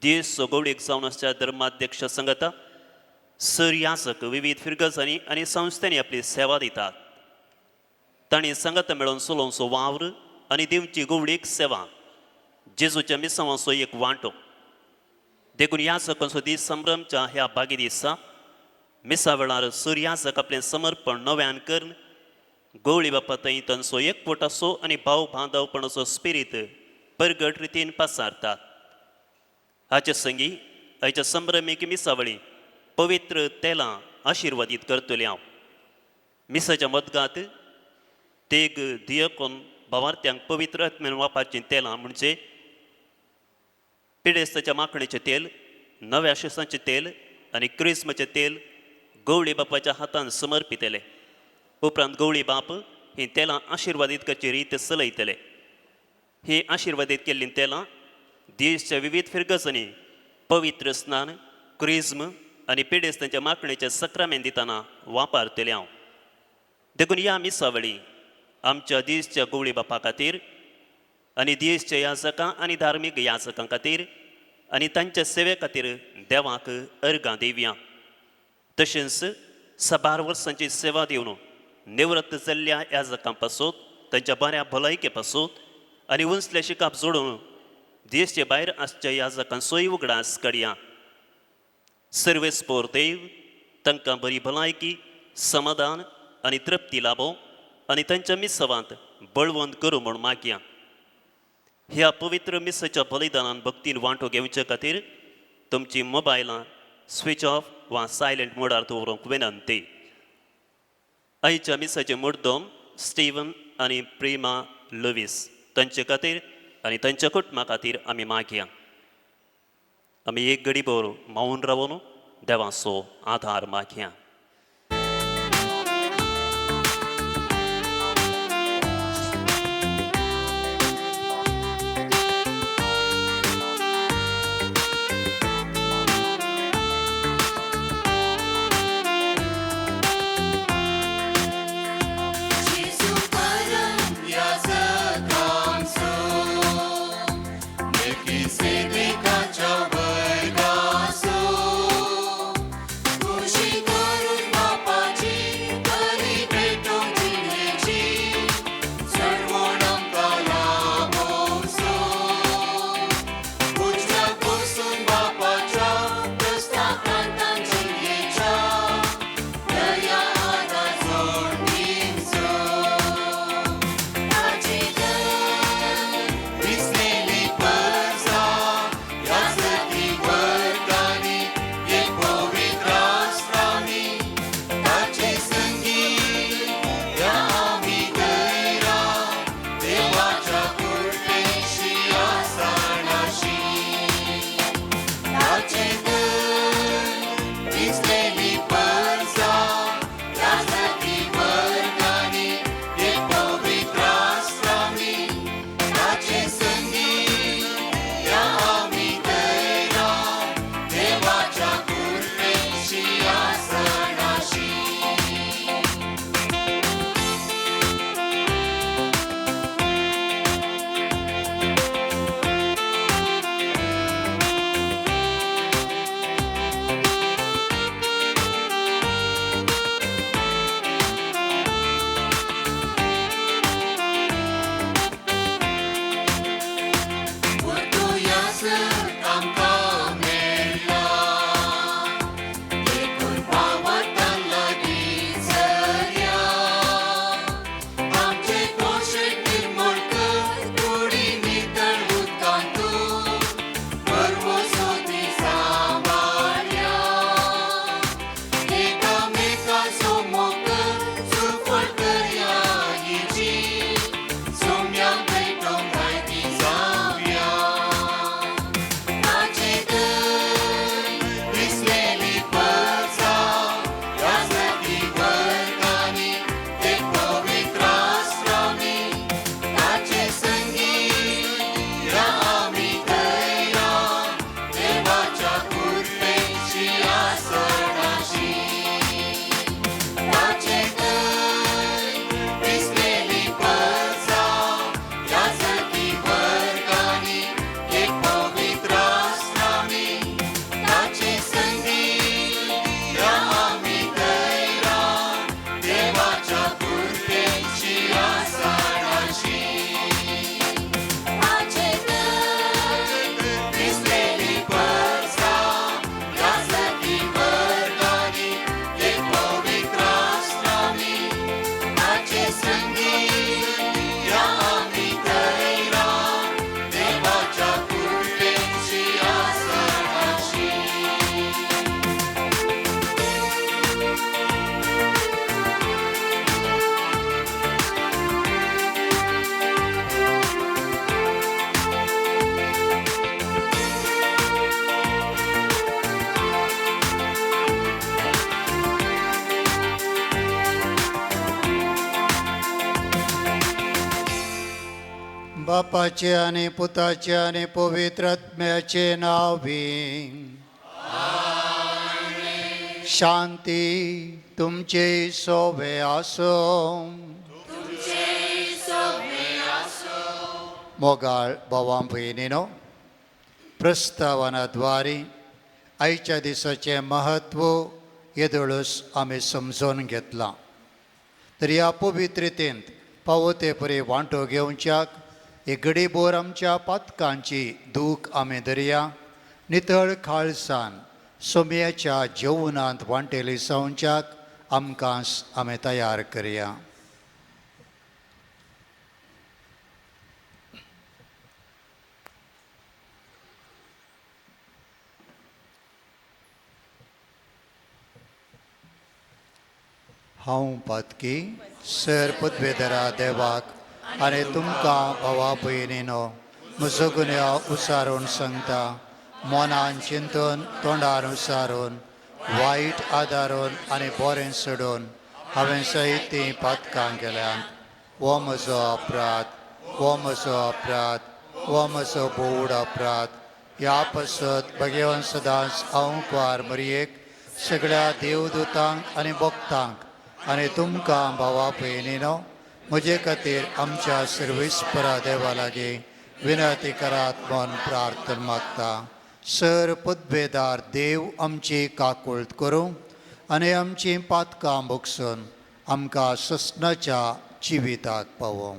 देश गवळीक जावन आसच्या धर्माध्यक्ष संगता सर याजक विविध फिरगजांनी आनी संस्थांनी आपली सेवा दितात. तांणी संगत मेळोवन चलोवचो वावर आनी दिवची गवळीक सेवा जेजूच्या मिसांवाचो एक वांटो. देखून याजकांचो दीस संभ्रमच्या ह्या बागी दिसा मिसा वेळार सर याजक आपलें समर्पण नव्यान करून गवळी बापा थंय तांचो एकवटाचो आनी भाव बांदवपणाचो स्पिरीत परगट रितीन पसारतात. हाचे संगी आयच्या संभ्रमीक मिसावळी पवित्र तेलां आशिर्वादीत करतले हांव. मिसाच्या मदगात तेग दियकोन भावार्थ्यांक पवित्र आत्म्यान वापरचीं तेलां म्हणजे पिडेस्ताच्या माखणेचें तेल, नव्या शिसांचें तेल आनी क्रिस्माचें तेल गवळी बापाच्या हातान समर्पितले. उपरांत गवळी बाप हीं तेलां आशिर्वादीत करची रीत चलयतले. ही आशिर्वादीत केल्लीं तेलां देशच्या विविध फिरगजांनी पवित्र स्नान, क्रिज्म आनी पिडेस्तांच्या माखणेचे सक्रामेंत दितना वापरतले हांव. देखून ह्या मिसावळी आमच्या देशच्या गवळी बापा खातीर आनी देशच्या याजकां आनी धार्मीक याजकां खातीर आनी तांच्या सेवे खातीर देवाक अर्गां दिवया. तशेंच साबार वर्सांची सेवा दिवन निवृत्त जाल्ल्या याजकां पासून, तांच्या बऱ्या भलायके पासून आनी उंचले शिकाप जोडून देशचे भायर आसच्या याजकांचोय उगडास काडया. सर्वेस्पोर देव तांकां बरी भलायकी, समाधान आनी तृप्ती लाबो आनी तांच्या मिसवांत बळवंत करूं म्हूण मागया. ह्या पवित्र मिसाच्या बलिदानान भक्तीन वांटो घेवचे खातीर तुमची मोबायलां स्विच ऑफ वा सायलंट मोडार दवरूंक विनंती. आयच्या मिसाचे मुर्दम स्टीवन आनी प्रिमा लुवीस तांचे खातीर आनी तांच्या कुटुंबा खातीर आमी मागया. आमी एक घडी भर मौन रावन देवाचो आधार मागया. जेजू परम याजकांचो, मेल्कीसेदेकाच्या वर्गाचो, खुशी करून. बापाचे आनी पुताचे आनी पवित्र आत्म्याचे नांवी. शांती तुमचे सोवे आसूं. मोगाळ भावां भयणीनो, प्रस्तावनाद्वारे आयच्या दिसाचें म्हत्व येदोळूच आमी समजून घेतलां. तर ह्या पवित्रतेंत फावो ते परी वांटो घेवच्याक एक घडीभर आमच्या पातकांची दूख आमी धरया. नितळ खाळसान सोम्याच्या जेवणांत वांटेली जावच्याक आमकां आमी तयार करया. हांव पातकी सर पदवेधरा देवाक आनी तुमकां भावा भयणीनो म्हजो गुन्यांव उसारून सांगता. मनान चिंतून, तोंडार उसारून, वायट आदारून आनी बरें सोडून हांवें सयत तीं पातकां केल्यांत. हो म्हजो अपराध, हो म्हजो अपराध, हो म्हजो बोड अपराध. ह्या पासत भगवान सदांच हांव कुवार मरयेक, सगळ्या देवदूतांक आनी भक्तांक आनी तुमकां भावा भयणीनो म्हजे खातीर आमच्या सर्वेस्परा देवा लागीं विनंती करात म्हूण प्रार्थना मागता. सर पदवेदार देव आमची काकुळट करूं आनी आमची पातकां भोगसून आमकां ससनाच्या जिविताक पावोवं.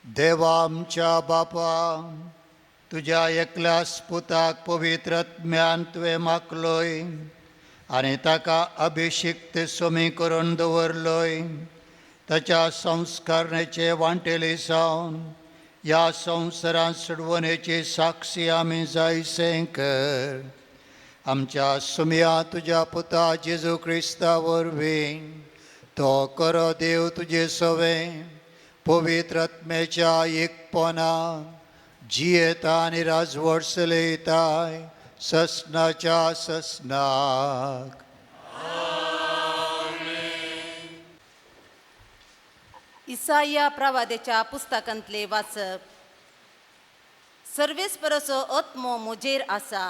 देवा आमच्या बापा, तुज्या एकल्याच पुताक पवित्र आत्म्यान तुवें मागलोय आनी ताका अभिषिक्त सोमी करून दवरलोय. ताच्या संस्करणेचे वांटेली जावन ह्या संवसारांत सोडवणेची साक्षी आमी जायसें कर. आमच्या सुमया तुज्या पुता जेजू क्रिस्ता वरवीं तो करो देव तुजे सवें पवित्र आत्म्याच्या एकपणा जियेता आनी राजवट चलयताय ससनाच्या ससनाक. इसाया प्रवादेच्या पुस्तकांतले वाचप. सर्वेस्पराचो आत्मो म्हजेर आसा,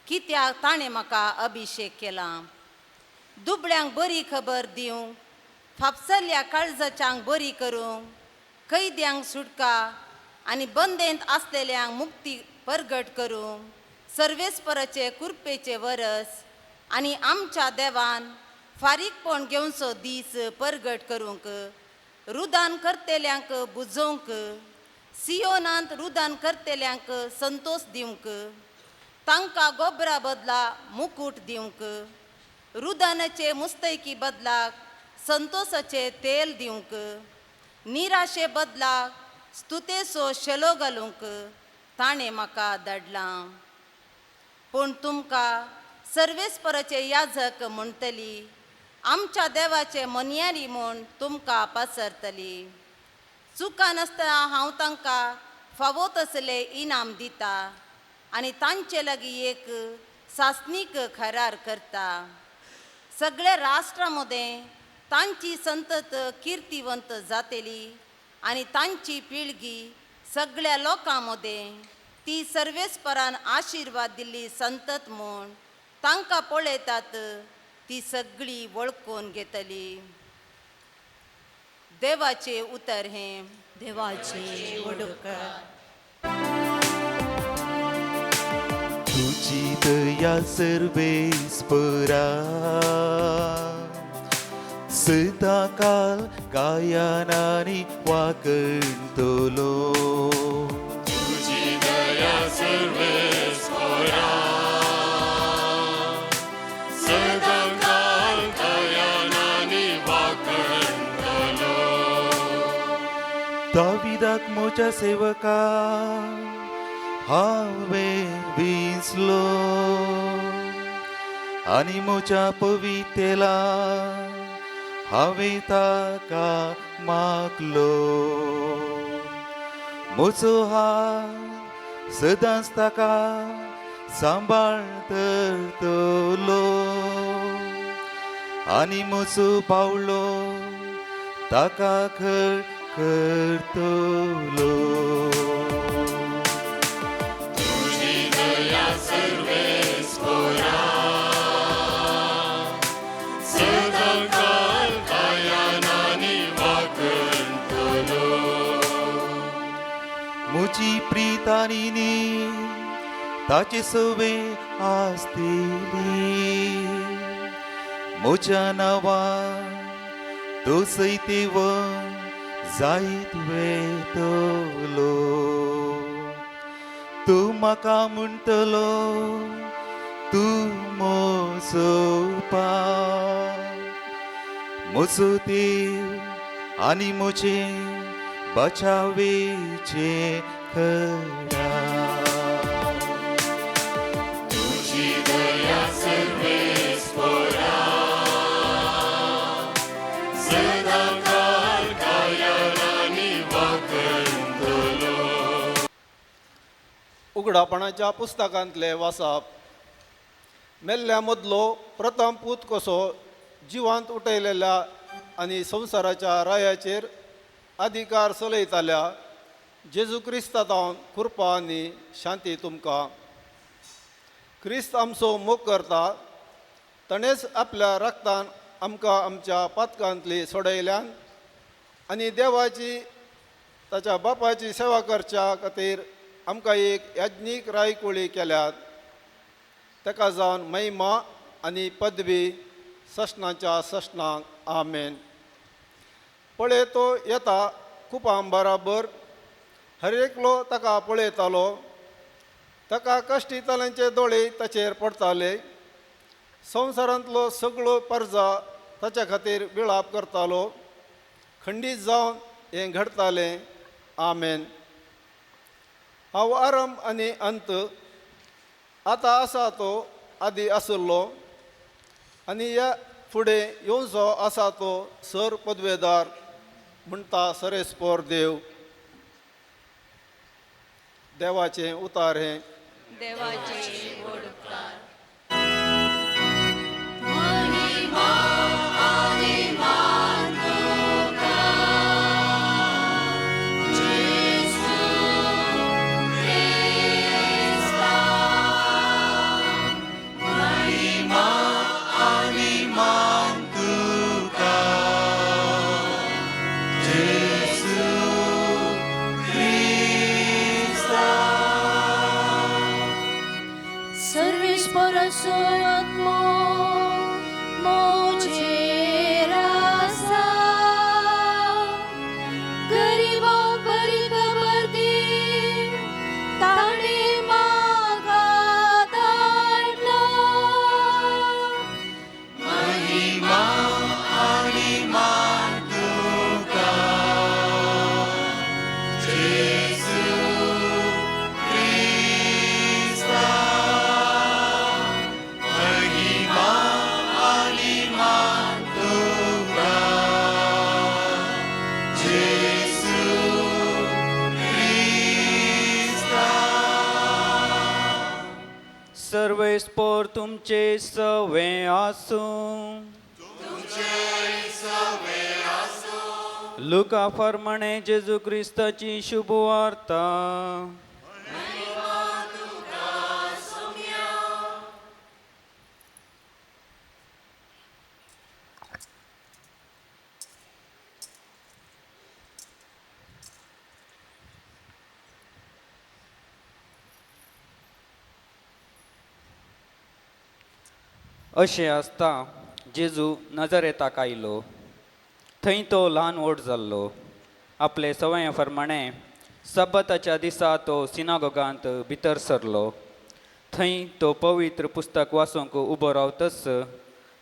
कित्याक ताणें म्हाका अभिशेक केला दुबळ्यांक बरी खबर दिवंक, फापसल्ल्या काळजाच्यांक बरी करूंक, कैद्यांक सुटका आनी बंदेंत आसलेल्यांक मुक्ती परगट करूंक, सर्वेस्पराचे कुरपेचे वरस आनी आमच्या देवान फारीकपण घेवचो दीस परगट करूंक, रुदान करतेल्यांक बुजोवंक, सियोनांत रुदान करतेल्यांक संतोश दिवंक, तांकां गोबरा बदला मुकूट दिवंक, रुदानाचे मुस्तैकी बदलाक संतोसाचे तेल दिवंक, निराशे बदलाक स्तुतेचो शेलो घालूंक ताणें म्हाका धाडलां. पूण तुमकां सर्वेस्पराचे याजक म्हणटली, आमच्या देवाचे मोनयारी म्हूण तुमकां पसरतली. चुका नासतना हांव तांकां फावो तसले इनाम दिता आनी तांचे लागीं एक सासणीक करार करता. सगळ्या राष्ट्रां मदें तांची संतत किर्तीवंत जातली आनी तांची पिळगी सगळ्या लोकां मदें ती सर्वेस्परान आशिर्वाद दिल्ली संतत म्हूण तांकां पळयतात ती सगळी वळखून घेतली. देवाचें उतर हें. देवाचे वडोकर. तुजी दया सर्वेस्परा सदांकाल गायनांनी वागणटलो. तुजी दया सर्वेस्परा सदांकाल गायनांनी वागणटलो. दाविदाक म्हज्या सेवका हांवें विंचलो आनी म्हज्या पवितेला हांवें ताका मागलो. म्हजो हात सदांच ताका सांबाळ धरतलो आनी म्हजो पावलो ताका खर करतलो. तुजी दया सर्वेस्परा सदांकाल गायनांनी वागणटलो. म्हजी प्रितानी ताचे सवे आसतली, म्हज्या नांवान तो सैतेव जायत वेतलो. तूं म्हाका म्हणटलो तूं म्हजो पाव, म्हजो देव आनी म्हजें बचावेचें खरा. तुजी दया सर्वेस्परा सदांकाल गायनांनी वागणटलो. उगडापणाच्या पुस्तकांतले वाचप. मेल्ल्या मदलो प्रथम पूत कसो जिवांत उठयलेल्या आनी संवसाराच्या रायाचेर अधिकार चलयताल्या जेजू क्रिस्ता जावन कृपा आनी शांती तुमकां. क्रिस्त आमचो मोग करता, ताणेंच आपल्या रक्तान आमकां आमच्या पातकांतली सोडयल्यान आनी देवाची ताच्या बापाची सेवा करच्या खातीर आमकां एक याज्ञीक रायकुळी केल्यात. ताका जावन महिमा आनी पदवी ससनाच्या ससनाक आमेन. पळय तो येता कुपां बराबर हर एकलो ताका पळयतालो. ताका कश्टिताल्यांचे दोळे ताचेर पडटाले. संवसारांतलो सगळो परजा ताच्या खातीर विळाप करतालो. खंडीत जावन हें घडटालें. आमेन. हांव आरंभ आनी अंत, आतां आसा तो आदी आशिल्लो आनी ह्या फुडें येवचो आसा तो सर पदवेदार म्हणटा सरेस्पोर देव. देवाचें उतार हें. देवाचे व्हड उपकार. सर्वेस्पराचो आत्मो म्हजेर आसा, गरिबांक बरी खबर दी, ताणें म्हाका धाडलो. महिमा आनी मान तुका जेजू क्रिस्ता. महिमा आनी मान तुका जेजू क्रिस्ता. सर्वेस्पोर तुमचे सवे आसूं. लुका फर्माणे जेजू क्रिस्ताची शुभवार्ता. अशें आसता जेजू नजरेताक आयलो. थंय तो ल्हान व्हड जाल्लो. आपले सवये प्रमाणे सब्बताच्या दिसा तो सिनागोगांत भितर सरलो. थंय तो पवित्र पुस्तक वाचूंक उबो रावतच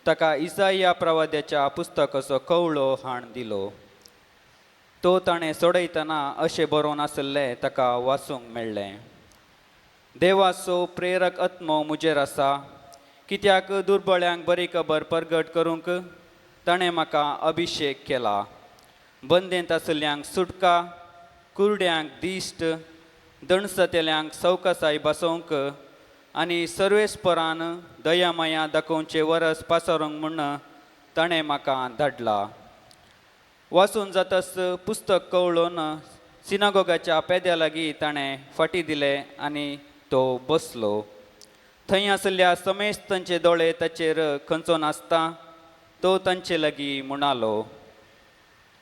ताका इसाया प्रवाद्याच्या पुस्तकाचो कवळो हाण दिलो. तो ताणें सोडयतना अशें बरोवन आशिल्लें ताका वाचूंक मेळ्ळें. देवाचो प्रेरक आत्मो म्हजेर आसा, कित्याक दुर्बळ्यांक बरी खबर परगट करूंक ताणें म्हाका अभिशेक केला. बंदेंत आशिल्ल्यांक सुटका, कुरड्यांक दिश्ट, दणसतेल्यांक सवकासाय बसोवंक आनी सर्वेस्परान दयामाया दाखोवचें वरस पासारूंक म्हूण ताणें म्हाका धाडला. वाचून जातच पुस्तक कवळून सिनागोगाच्या पेद्या लागीं ताणें फाटीं दिलें आनी तो बसलो. थंय आशिल्ल्या समेस्तांचे दोळे ताचेर खंचो नासता तो तांचे लागीं म्हणालो,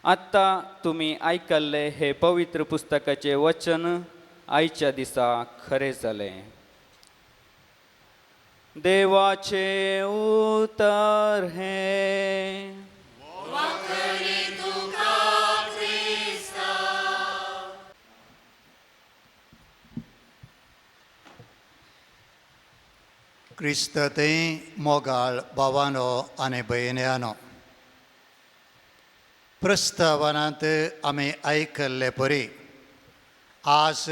आत्तां तुमी आयकल्लें हें पवित्र पुस्तकाचें वचन आयच्या दिसा खरें जालें. देवाचें उतर हें. क्रिस्त थंय मोगाळ भावानो आनी भयण्यानो, प्रस्तावनांत आमी आयकल्ले परी आज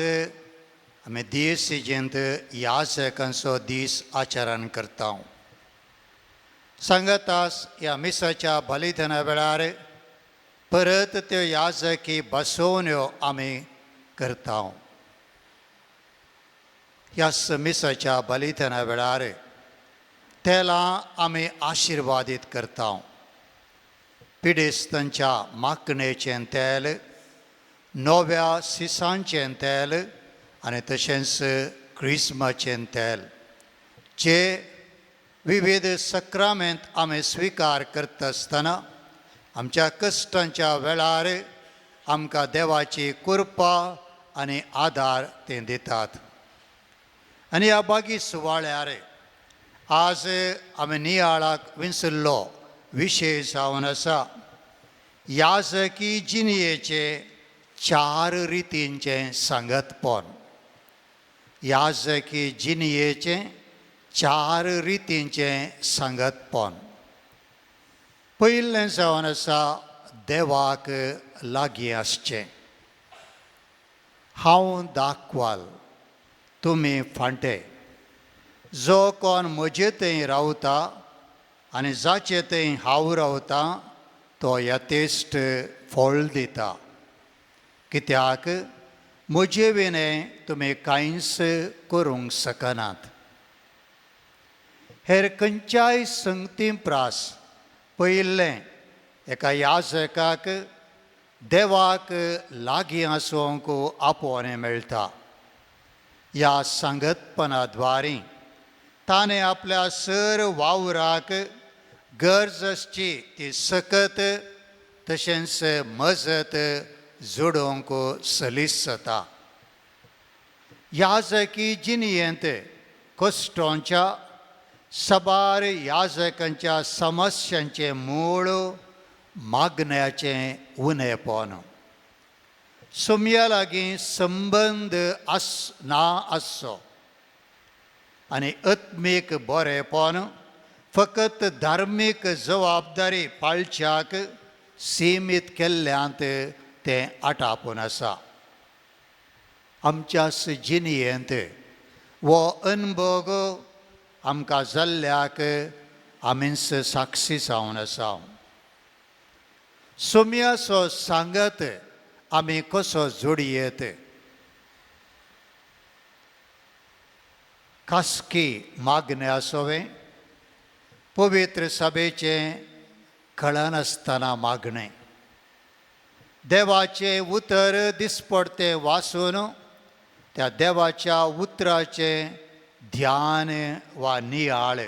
आमी दियसिजेंत याजकांचो दीस आचरण करता. सांगातास ह्या मिसाच्या बलिदाना वेळार परत त्यो याजकी बसोवण्यो आमी करता. ह्या मिसाच्या बलिदाना वेळार तेलां आमी आशिर्वादीत करता. पिडेस्तांच्या माकणेचें तेल, नव्या सिसांचें तेल आनी तशेंच क्रिस्माचें तेल जे विविध सक्रामेंत आमी स्विकार करता आसतना आमच्या कश्टांच्या वेळार आमकां देवाची कृपा आनी आदार ते दितात. आनी ह्या बागी सुवाळ्यार आज आमी नियाळाक विंचल्लो विशय जावन आसा याजकी जिणयेचे चार रितींचें सांगतपण. याजकी जिणयेचें चार रितींचें सांगतपण. पयलें जावन आसा देवाक लागीं आसचें. हांव दाखवाल, तुमी फांटे. जो कोण म्हजे थंय रावता आनी जाचे थंय हांव रावतां तो यथेश्ट फळ दिता, कित्याक म्हजे विणें तुमी कांयच करूंक शकनात. हेर खंयच्याय संगती प्रास पयलें एका याजकाक देवाक लागीं आसूंक आपोवणें मेळटा. ह्या सांगतपणा द्वारी ताणें आपल्या सर वावराक गरज आसची ती सकत तशेंच मजत जोडूंक सलीस जाता. याजकी जिणयेंत कश्टांच्या साबार याजकांच्या समस्यांचें मूळ मागण्याचें उणेपण, सोम्या लागीं संबंद आस ना आसचो आनी आत्मीक बरेपण फकत धार्मीक जबाबदारी पाळच्याक सिमीत केल्ल्यांत तें आटापून आसा. आमच्या जिणयेंत हो अनभोग आमकां जाल्ल्याक आमीच साक्षी जावन आसा. सोम्याचो सांगत आमी कसो जोडयेत, खासकी मागण्या सोवें पवित्र सभेचें कळनासतना मागणें, देवाचें उतर दिसपडतें वाचून त्या देवाच्या उतराचें ध्यान वा नियाळ,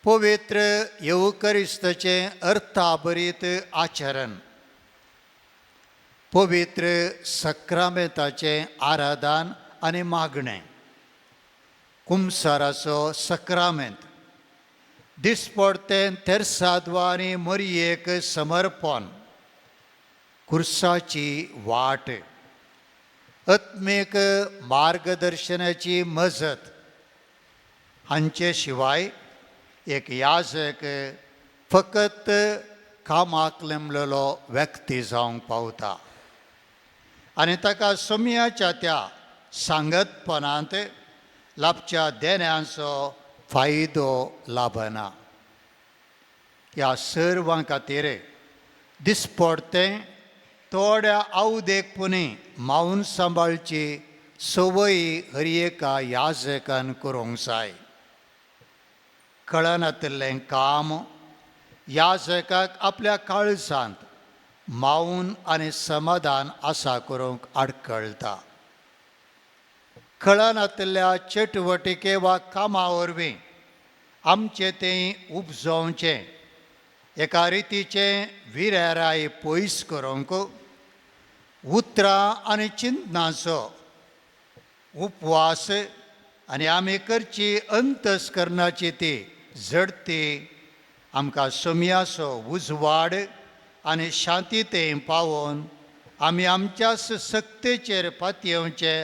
पवित्र येवकरिस्ताचें अर्थाभरीत आचरण, पवित्र सक्रामेताचें आराधन आनी मागणें, कुमसाराचो सक्रामेंत, दिसपडतें तेरसादवारी मरयेक समर्पण, कुर्साची वाट, आत्मीक मार्गदर्शनाची मजत हांचे शिवाय एक याजक फकत कामाक लेमलेलो व्यक्ती जावंक पावता आनी ताका सोम्याच्या त्या सांगतपणांत लाभच्या देण्यांचो फायदो लाभना. ह्या सर्वां खातीर दिसपडतें थोड्या आवदेक पुणी मावन सांबाळची संवय हर एका याजकान करूंक जाय. कळनातिल्लें काम याजकाक आपल्या काळजांत मावन आनी समाधान आसा करूंक आडकळटा. कळनातिल्ल्या चटवटिके वा कामा वरवीं आमचें तें उपजोवचें एका रितीचें विरेराय पयस करूंक उतरां आनी चिंतनाचो उपवास आनी आमी करची अंतस्करणाची ती झडती आमकां सोम्याचो उजवाड आनी शांतीते पावोवन आमी आमच्याच सक्तेचेर पातयेवचे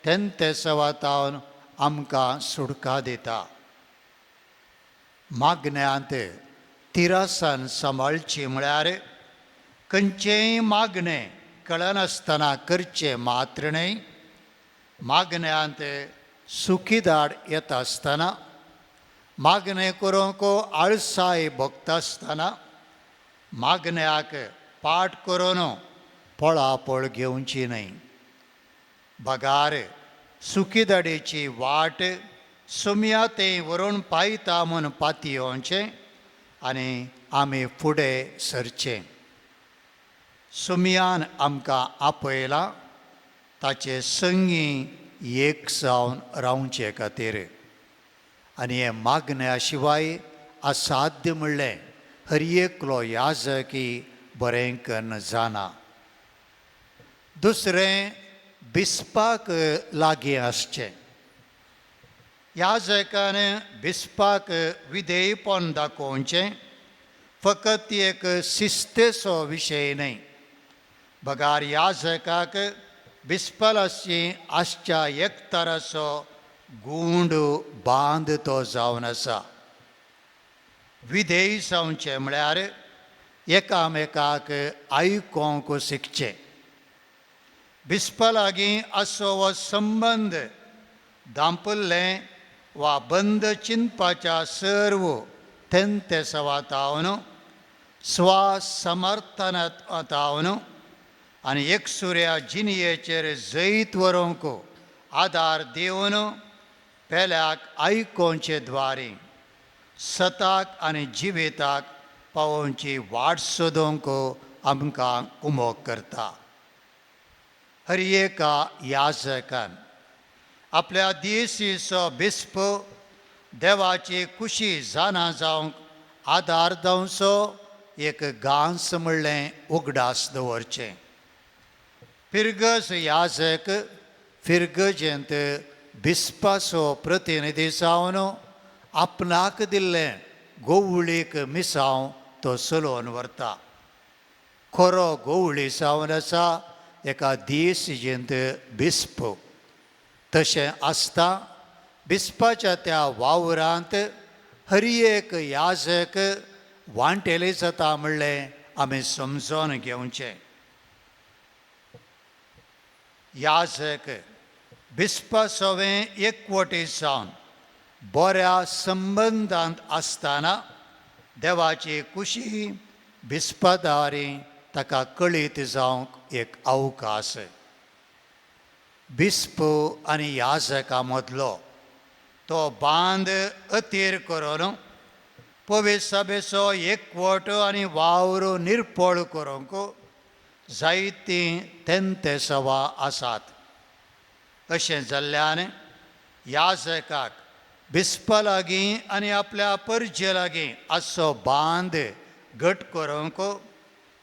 तेंते सवातावन आमकां सुटका दिता. मागण्यांत तिरासान सांबाळची म्हळ्यार खंयचेंय मागणें कळनासतना करचें मात्र न्हय, मागण्यांत सुखीदाड येता आसतना, मागणें करूंक आळसाय भोगता आसतना, मागण्याक पाठ करून पळापळ घेवची न्हय. बगार सुखीदाडेची वाट सोम्या तें व्हरून पायता म्हूण पातयेवचें आनी आमी फुडें सरचें. सोम्यान आमकां आपयला ताचे संगी एक जावन रावचे खातीर आनी हें मागण्या शिवाय असाध्य म्हणलें हर एकलो याजकी बरें कन्न जाना. दुसरें बिस्पाक लागीं आसचें. याजकान बिस्पाक विधेयपण दाखोवचें फकत एक शिस्तेचो विशय न्हय, बगार याजकाक बिस्पलाची आसच्या एकताराचो गुंड बांद तो जावन आसा. विधेय जावचें म्हळ्यार एकामेकाक आयकोंक शिकचें. बिस्पा लागीं आसचो हो संबंद दांपल्लें वा बंद चिंतपाच्या सर्व तेंतेसवातावन स्वसमर्थनातावन आनी एकसुऱ्या जिणयेचेर जैत व्हरूंक आदार दिवन पेल्याक आयकोवचे द्वारे सताक आनी जिविताक पावोवची वाट सोदूंक आमकां उमोग करता. हर एका याजकान आपल्या दियेसीचो बिस्प देवाची खुशी जाणा जावंक आदार जावचो एक गांस म्हणलें उगडास दवरचें. फिरगज याजक फिरगजेंत बिस्पाचो प्रतिनिधी जावन आपणाक दिल्लें गोवळीक मिसांव तो चलोवन व्हरता. खरो गोवळी जावन आसा एका दियेसीजेंत बिस्प. तशें आसता बिस्पाच्या त्या वावरांत हर एक याजक वांटेली जाता म्हणलें आमी समजून घेवचें. याजक बिस्पा सवें एकवटी जावन बऱ्या संबंदांत आसतना देवाची खुशी बिस्पादारी ताका कळीत जावंक एक अवकाश. बिस्प आनी याजका मदलो तो बांद अतीर करून पवित्र सभेचो एकवट आनी वावर निर्पळ करूंक जायतीं तेंतेसवां आसात. अशें जाल्ल्यान याजकाक बिस्पा लागीं आनी आपल्या परजे लागीं आसचो बांद घट करूंक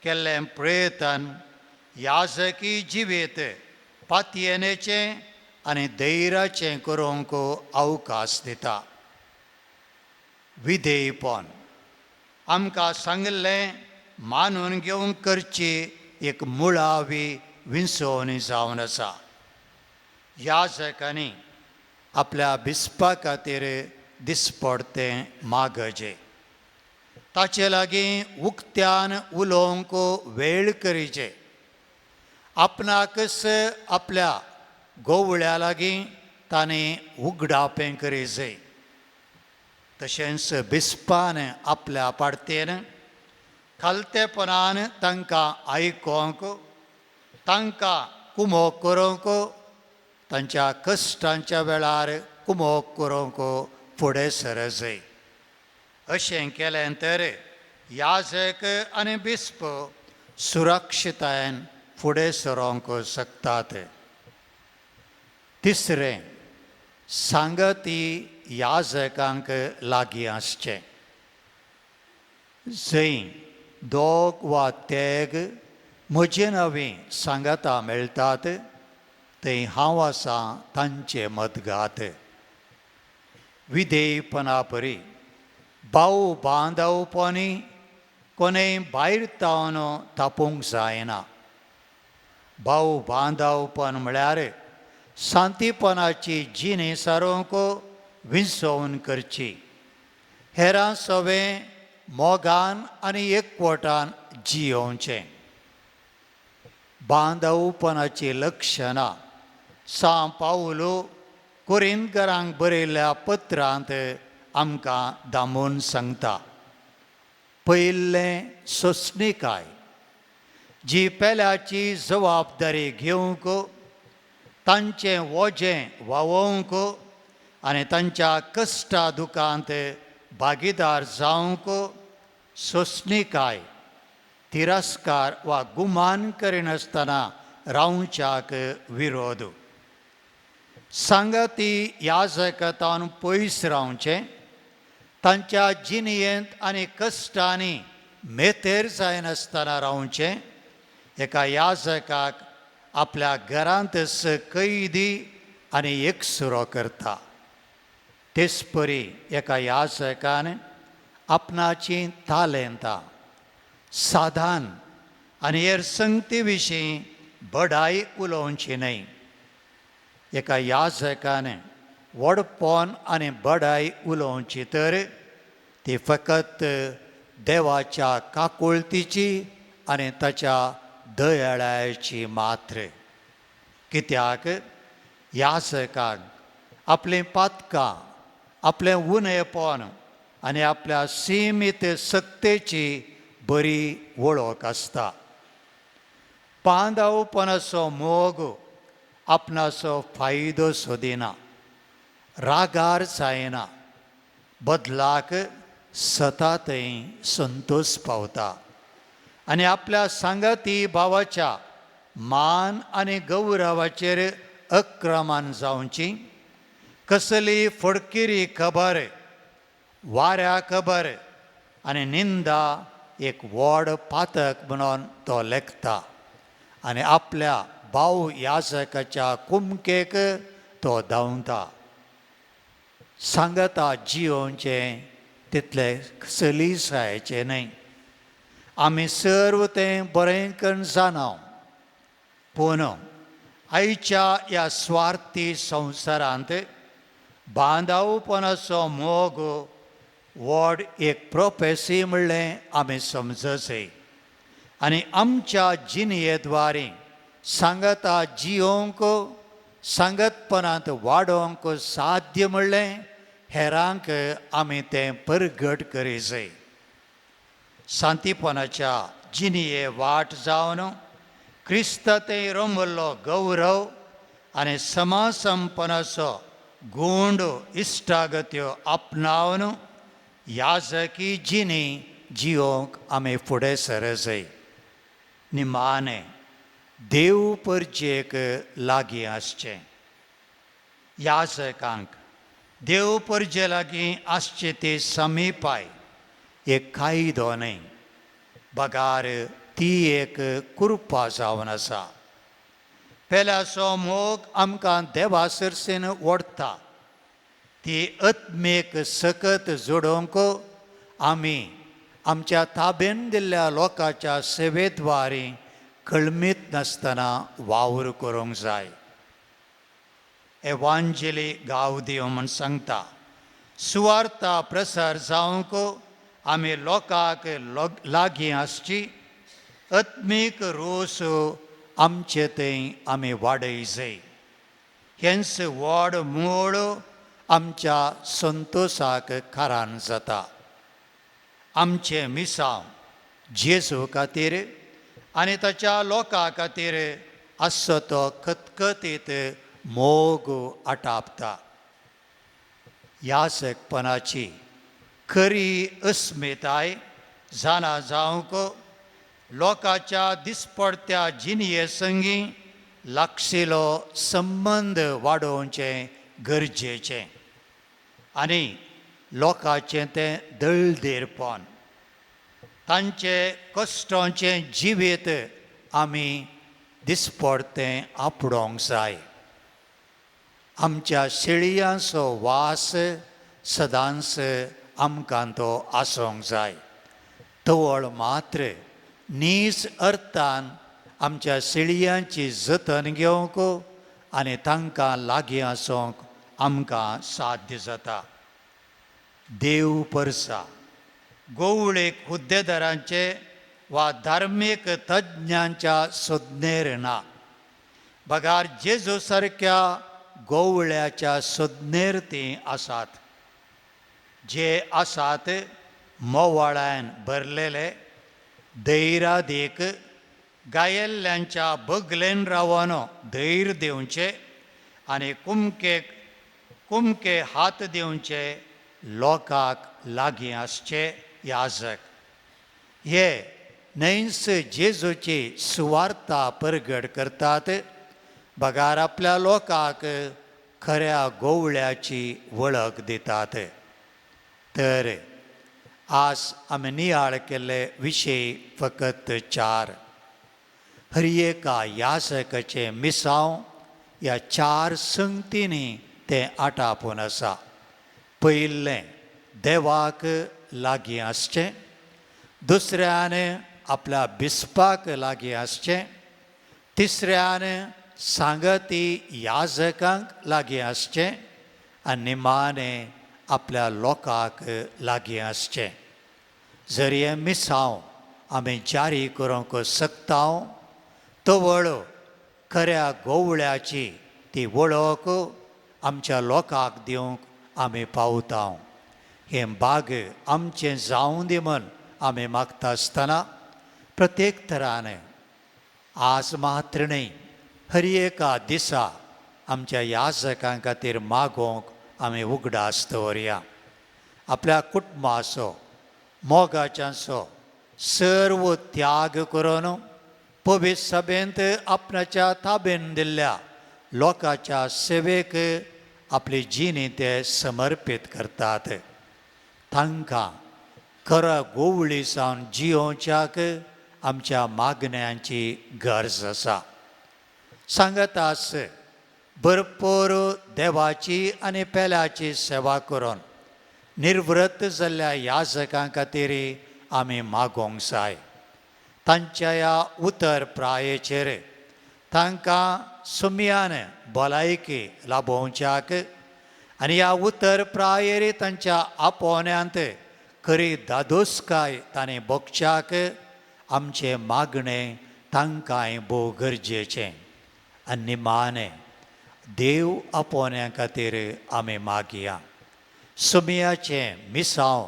केल्लें प्रयत्न याजकी जिवीत पातयेनेचें आनी धैर्याचें करूंक अवकाश दिता. विधेयपण आमकां सांगिल्लें मानून घेवंक करची एक मुळावी विंचवणी जावन आसा. याजकांनी आपल्या बिस्पा खातीर दिसपडतें मागजें, ताचे लागीं उक्त्यान उलोवंक वेळ करीचे, आपणाकच आपल्या गोवळ्या लागीं ताणें उगडापें करीजे. तशेंच बिस्पान आपल्या पाडतेन खालतेपणान तांकां आयकोंक, तांकां कुमोक करूंक, तांच्या कश्टांच्या वेळार कुमोक करूंक फुडें सरजय. अशें केलें तर याजक आनी बिस्प सुरक्षतायेन फुडें सरोंक शकतात. तिसरें, सांगती याजकांक लागीं आसचें. जंय दोग वा तेग म्हजे नवी सांगाता मेळटात थंय हांव आसा तांचे मदगात. विधेयपणा परी भाव बांदवपणी कोणेय भायर तावन तापूंक जायना. भाव बांदवपण म्हळ्यार शांतीपणाची जिणी सारोवंक विंचोवन करची, हेरां सवें मोगान आनी एकवटान जियोवचें. बांदवपणाची लक्षणां सां पावलो कोरिंदकारांक बरयल्ल्या पत्रांत आमकां दामून सांगता. पयलें सोंसणीकाय जी पेल्याची जबाबदारी घेवंक, तांचें वजें व्हांवोवंक आनी तांच्या कश्टा दुखांत भागीदार जावंक सोंसणीकाय, तिरस्कार वा गुमान करिनासतना रावच्याक विरोध. सांगाती याजकतान पयस रावचें, तांच्या जिणयेंत आनी कश्टांनी मेतेर जायनासतना रावचें. एका याजकाक आपल्या घरांतच कैदी आनी एकसुरो करता. तेच परी एका याजकान आपणाचीं तालेंतां साधान आनी हेर संगती विशीं बडाय उलोवची न्हय. एका याजकान व्हडपण आनी बडाय उलोवची तर ती फकत देवाच्या काकुळतीची आनी ताच्या दयाळाची मात्र. कित्याक याजकाक आपलीं पातकां, आपलें उणेपण आनी आपल्या सिमीत सक्तेची बरी वळख आसता. बांदावपणाचो मोग आपणाचो फायदो सोदिना, रागार जायना, बदलाक सता थंय संतोश पावता आनी आपल्या सांगाती भावाच्या मान आनी गौरवाचेर अक्रमण जावची कसली फडकिरी खबर, वाऱ्या खबर आनी निंदा एक व्हड पातक म्हणून तो लेखता आनी आपल्या भाव याजकाच्या कुमकेक तो धांवता. सांगता जियोवचें तितलें सलीसायचें न्हय. आमी सर्व तें बरें करून जाणा, पूण आयच्या ह्या स्वार्थी संवसारांत बांदावपणाचो मोग व्हड एक प्रोफेसी म्हणलें आमी समजचें आनी आमच्या जिणयेद्वारे सांगता जियोंक सांगतपणांत वाडोवंक साध्य म्हणलें हेरांक आमी तें परगट करीजय. शांतीपणाच्या जिणये वाट जावन क्रिस्त ते रोमल्लो गौरव आनी समासंपनाचो गुंड इश्टागत्यो आपणावन याजकी जिणी जियोंक आमी फुडें सरजय. निमाणें देव परजेक लागीं आसचें. याजकांक देव परजे लागीं आसचे ते समीपाय एक कायदो न्हय, बगार ती एक कृपा जावन आसा. पेल्याचो मोग आमकां देवा सरसेन ओडटा. ती आत्मीक सकत जोडोवंक आमी आमच्या ताबेन दिल्ल्या लोकांच्या सेवेद्वारे कळमीत नासतना वावर करूंक जाय. एवांजेली गांव दिव म्हूण सांगता, सुवार्ता प्रसार जावंक आमी लोकांक लागीं आसची आत्मीक रोस आमचे थंय आमी वाडय जाय. हेंच व्हड मूळ आमच्या संतोशाक कारण जाता. आमचें मिसांव जेजू खातीर आनी ताच्या लोकां खातीर आसचो तो खतखतीत मोग आटापता. याजकपणाची खरी अस्मिताय जाणा जावंक लोकांच्या दिसपडत्या जिणये संगी लागशिलो संबंद वाडोवचें गरजेचें आनी लोकांचें तें दळदेरपण, तांचे कश्टांचें जिवीत आमी दिसपडतें आपडोवंक जाय. आमच्या शेळयांचो वास सदांच आमकां तो आसूंक जाय. तवळ मात्र नीज अर्थान आमच्या शेळयांची जतन घेवंक आनी तांकां लागीं आसूंक आमकां साध्य जाता. देव परसा गोवळेक हुद्देदारांचे वा धार्मीक तज्ञांच्या सोदनेर ना, बगार जेजू सारक्या गोवळ्याच्या सोदनेर तीं आसात, जे आसात मोवाळ्यान भरलेले धैरादीक गायेल्ल्यांच्या बगलेन रावन धैर दिवचे आनी कुमके कुमके हात दिवचे लोकांक लागीं आसचे याजक. हे न्हयच जेजूची सुवार्ता परगट करतात, बगार आपल्या लोकांक खऱ्या गोवळ्याची वळख दितात. तर आज आमी नियाळ केल्ले विशय फकत चार. हर एका याजकाचें मिसांव ह्या चार संगतींनी तें आटापून आसा. पयलें, देवाक लागीं आसचें. दुसऱ्यान आपल्या बिस्पाक लागीं आसचें, तिसऱ्यान सांगती याजकांक लागीं आसचें आनी निमाणें आपल्या लोकांक लागीं आसचें. जर हें मिसांव आमी जारी करूंक शकता तवळ खऱ्या गोवळ्याची ती वळख आमच्या लोकांक दिवंक आमी पावता. हें बाग आमचें जावं दी म्हण आमी मागता आसतना प्रत्येक तरान आज मात्र न्हय हर एका दिसा आमच्या याजकां खातीर मागोवंक आमी उगडास दवरया. आपल्या कुटुंबाचो मोगाच्यांचो सर्व त्याग करून पवित्र सभेंत आपणाच्या ताबेन दिल्ल्या लोकांच्या सेवेक आपली जिणी ते समर्पीत करतात. तांकां खरो गोवळी जावन जियोवच्याक आमच्या मागण्यांची गरज आसा. सांगतास भरपूर देवाची आनी पेल्याची सेवा करून निर्व्रत जाल्ल्या याजकां खातीर आमी मागोवंक जाय. तांच्या ह्या उतर प्रायेचेर तांकां सुमयान भलायकी लाभोवच्याक आनी ह्या उतर प्रायेर तांच्या आपोवण्यांत खरी दादोसकाय तांणी भोगच्याक आमचें मागणें तांकांय भोव गरजेचें. आनी निमाणें देव आपोवण्या खातीर आमी मागया. सुमयाचें मिसांव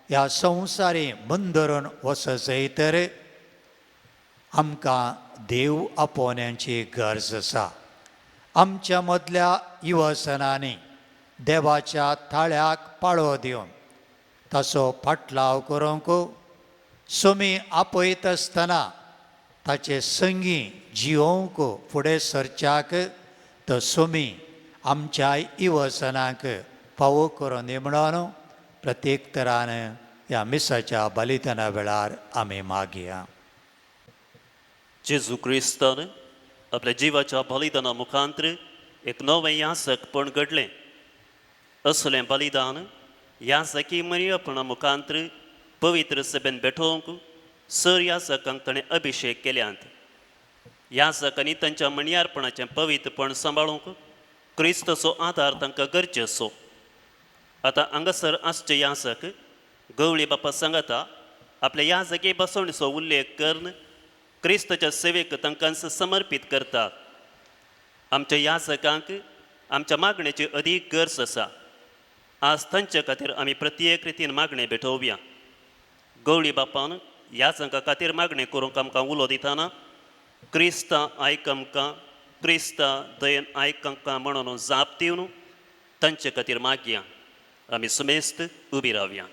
ह्या संवसारी मंदरून वचत तर आमकां देव आपोवण्यांची गरज आसा. आमच्या मदल्या युवसनांनी देवाच्या थाळ्याक पाळो दिवन ताचो फाटलाव करूंक सुमी आपयत आसतना ताचे संगी जियोवंक फुडें सरच्याक तो सुमी आमच्या युवसनांक फावो करून दी म्हणून प्रत्येक तरान ह्या मिसाच्या बलिदाना वेळार आमी मागया. जेजू क्रिस्तान आपल्या जिवाच्या बलिदाना मुखांतर एक नवें यासकपण घडलें. असलें बलिदान यासकी मरियपणा मुखांतर पवित्र सभेन भेटोवंक सर यासकांक ताणें अभिशेक केल्यात. यासकांनी तांच्या म्हणयारपणाचें पवित्रपण सांबाळूंक क्रिस्ताचो आदार तांकां गरजेचो. आतां हांगासर आसचे यासक गवळी बापा सांगता आपल्या याजकी बसवणीचो उल्लेख करून क्रिस्ताच्या सेवेक तांकां समर्पीत करतात. आमच्या याजकांक आमच्या मागणेची अदीक गरज आसा. आज तांचे खातीर आमी प्रत्येक रितीन मागणें भेटोवया. गवळी बापान याजकां खातीर मागणें करूंक आमकां उलो दितना क्रिस्ता आयक आमकां, क्रिस्ता दयेन आयक आमकां म्हणून जाप दिवन तांचे खातीर मागया. आमी सुमेस्त उबी रावया.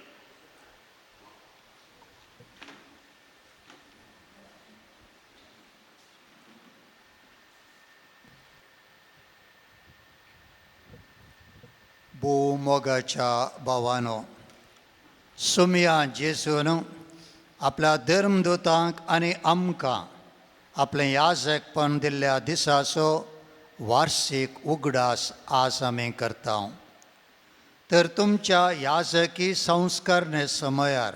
भोव मोगाच्या भावानो, सुमया जेजून आपल्या धर्मदूतांक आनी आमकां आपलें याजकपण दिल्ल्या दिसाचो वार्षीक उगडास आज आमी करता. तर तुमच्या याजकी संस्करणे समयार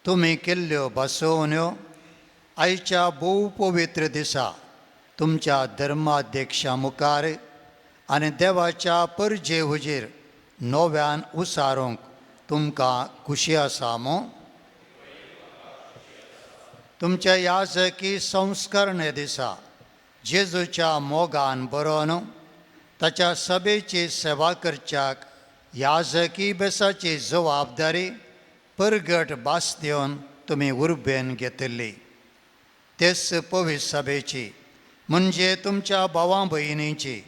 तुमी केल्ल्यो बसोवण्यो आयच्या भोव पवित्र दिसा तुमच्या धर्माध्यक्षा मुखार आनी देवाच्या परजे हुजीर नव्यान उसारूंक तुमकां खुशी आसा मू? तुमच्या याजकी संस्करणे दिसा जेजूच्या मोगान बरोवन ताच्या सभेची सेवा करच्याक याजकी बेसाची जबाबदारी परगट भास दिवन तुमी उर्बेन घेतिल्ली. तेच पवित्र सभेची म्हणजे तुमच्या भावां भयणींची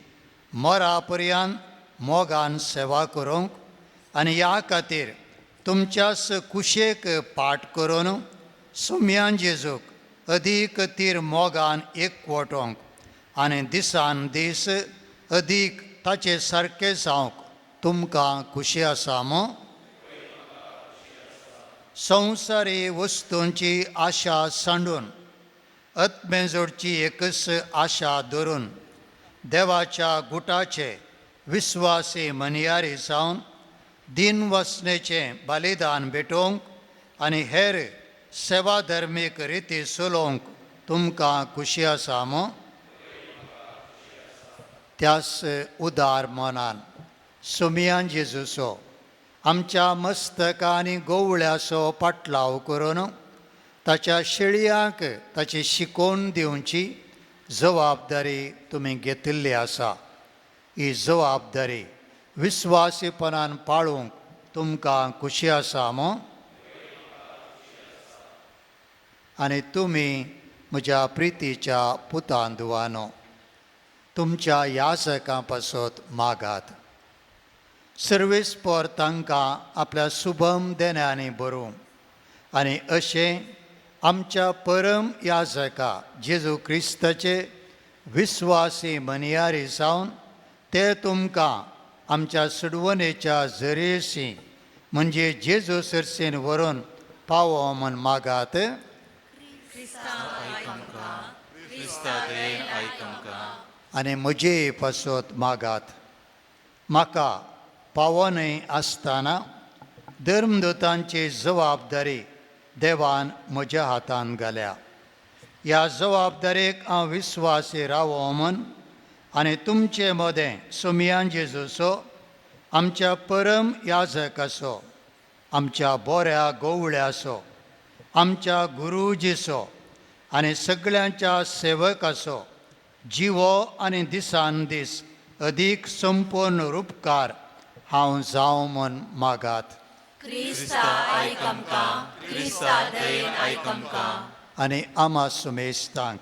मरा पर्यंत मोगान सेवा करूंक आनी ह्या खातीर तुमच्याच कुशेक पाठ करून सुम्यान जेजूक अदीक तीर मोगान एकवटोवंक आनी दिसान दीस अदीक ताचे सारके जावंक तुमकां खुशी आसा मू? संवसारी वस्तूंची आशा सांडून आत्मेजोडची एकच आशा धरून देवाच्या गुटाचे विस्वासी मनयारी जावन दिन वसणेचें बलिदान भेटोवंक आनी हेर सेवाधर्मीक रिती चलोवंक तुमकां खुशी आसा मू? त्यास उदार मनान सुमियान जेजूचो आमच्या मस्तका आनी गोवळ्याचो पाटलाव करून ताच्या शेळयांक ताची शिकोवन दिवची जबाबदारी तुमी घेतिल्ली आसा. ही जबाबदारी विस्वासीपणान पाळूंक तुमकां खुशी आसा मू? आनी तुमी म्हज्या प्रितीच्या पुतान धुवानो, तुमच्या याचकां पासत मागात. सर्वेस्पर तांकां आपल्या शुभम देण्यांनी बरोवं आनी अशें आमच्या परम याजका जेजू क्रिस्ताचे विस्वासी मनियारी जावन ते तुमकां आमच्या सुडवणेच्या जरेशी म्हणजे जेजू सरसेन व्हरून पावो म्हूण मागात. क्रिस्ता दयेन आयक आमकां. आनी म्हजे पासत मागात. म्हाका पावनय आसतना धर्मदूतांची जबाबदारी देवान म्हज्या हातान घाल्या. ह्या जबाबदारेक हांव विस्वासी रावो म्हूण आनी तुमचे मदें सुमयान जेजूचो आमच्या परम याजकाचो, आमच्या बऱ्या गोवळ्याचो, आमच्या गुरुजीचो आनी सगळ्यांच्या सेवकाचो जिवो आनी दिसान दीस अदीक संपूर्ण रुपकार हांव जावं म्हूण मागात. क्रिस्ता आयक आमकां. क्रिस्ता दयेन आयक आमकां. आनी आमा सुमेस्तांक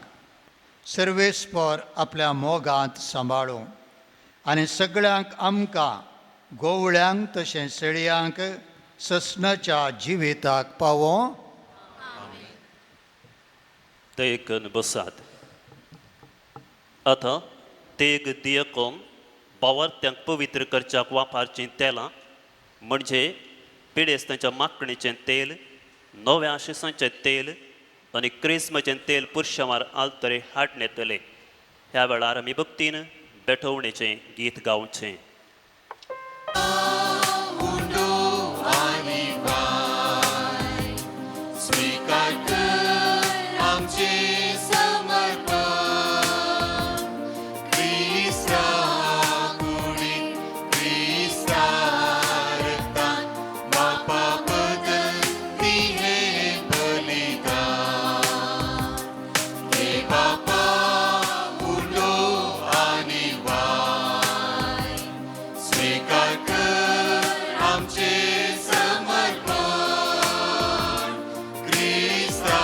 सर्वेस्पर आपल्या मोगांत सांबाळूं आनी सगळ्यांक आमकां गोवळ्यांक तशें शेळयांक ससनाच्या जिविताक पावों. तेगन बसात. आतां तेग दियकोन बावार्थ्यांक पवित्र करच्याक वापरचीं तेलां म्हणजे पिडेस्तांच्या माकणीचें तेल, नव्या आशिसांचें तेल आनी क्रिस्माचें तेल पुरशांवार आलतरे हाडून येतले. ह्या वेळार आमी भक्तीन बेठोवणेचें गीत गावचें. उंडो आनी वाय स्वीकार कर आमचें समर्पण. क्रिस्ता कुडीन क्रिस्ता रक्तान बापा बदल दी हें बलिदान. हे बापा उंडो आनी वाय स्वीकार कर आमचें समर्पण. क्रिस्ता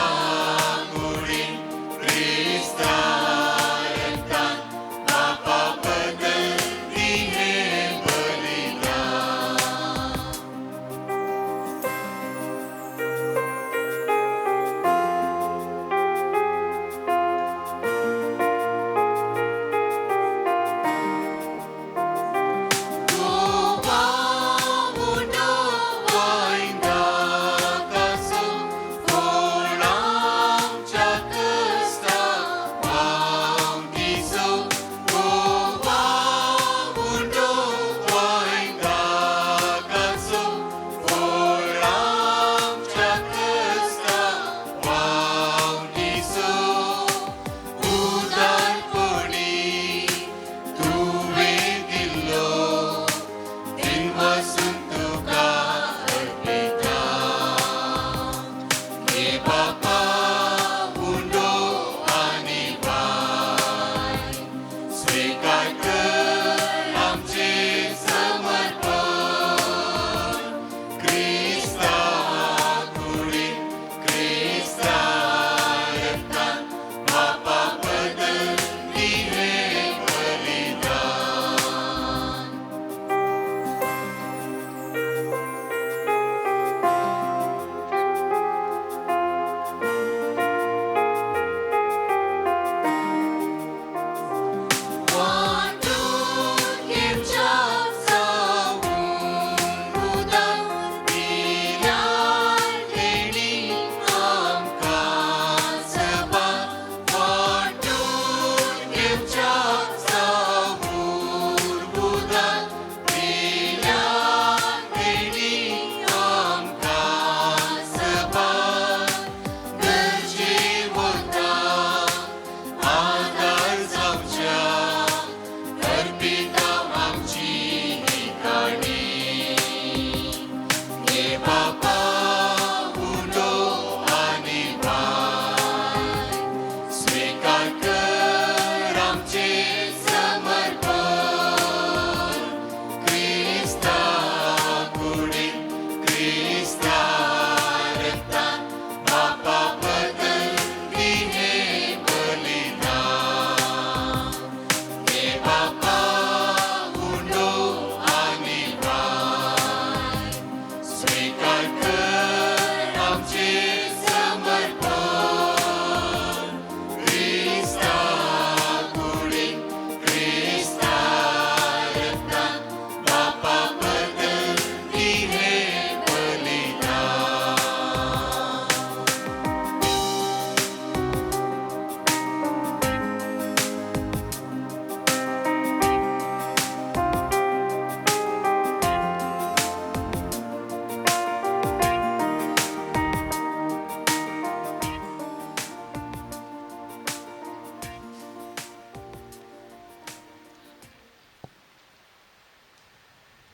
कुडीन क्रिस्ता रक्तान बापा बदल दी हें बलिदान. गोवा उंडो वायंदाकाचो फोड आमच्या क्रिस्ता वावटीचो. गोवा उंडो वायंदाकाचो फोड आमच्या क्रिस्ता वावटीचो. उदारपणी तुवें दिल्लो दिनवासून तुका अर्पिता. हे बापा उंडो आनी वाय स्वीकार कर आमचें समर्पण. क्रिस्ता कुडीन क्रिस्ता रक्तान बापा बदल दी हें बलिदान. One, two,